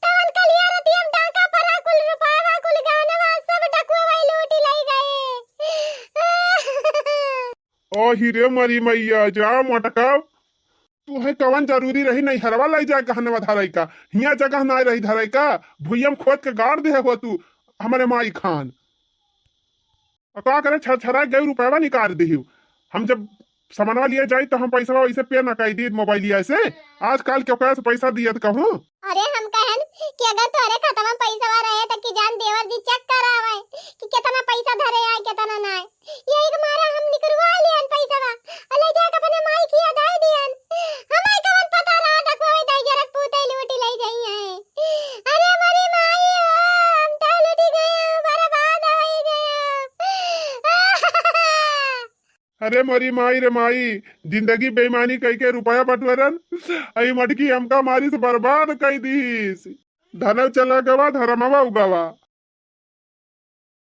तवन कलिया रतिया में डाका परा कुल रुपयवा कुल गहनवा सब डकुआ वही लूटी लई गए। ओ हिरे मरी मैया, जा मटका। तुहे कवन जरूरी रही नैहरवा लई जाए गहनवा धरई का? हियाँ जगह नाय रही धरई का? भुइयम खोद के गाड़ देहे हो तू हमरे माई खान। और का करे, छरछरा गए रुपयवा निकाल दिहियो। हम जब समनवा लिए जाई तो हम पैसवा वैसे पे न कई दी मोबाइलिया से। आजकल के ओकरा से पैसा दियत कहूँ। अरे हम कहन कि अगर तोहरे खतवा में पैसवा रहे त कि जान देवर जी चेक करावे कि कितना पैसा धरे आए कितना नाय। यही के मारे हम निकरवा लियन पैसवा, और ले जाके अपने माई की अदाई दियन। हमें कवन पता रहा डकुआ दाई जरक पूते लूटी ले जाई है। अरे मोरी माई हो, हम तो लूटी गए, बर्बाद हो गए। अरे मोरी माई रे माई, जिंदगी बेईमानी कई के रुपया बटोरन, आई मटकी हमका मारी से बर्बाद कई दीस। धनव चला गवा, धर्मवा उगवा।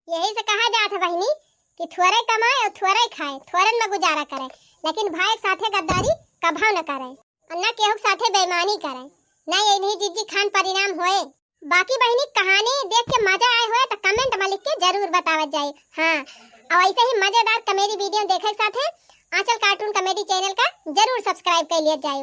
यही से कहा जात है बहिनी कि थोरे कमाए और थोरे खाए, थोरन में गुजारा करे, लेकिन भाई के साथे गद्दारी कभाव न करे और न केहू के साथे बेईमानी करे, न ये इन्हीं जिज्जी खान परिणाम होए। बाकी बहिनी कहानी देख के मजा आए होए तो comment में लिख के जरूर बतावत जाए। हाँ, और ऐसे ही मजेदार comedy video देखे के साथे आंचल cartoon comedy channel का जरूर subscribe कर लिया जाए।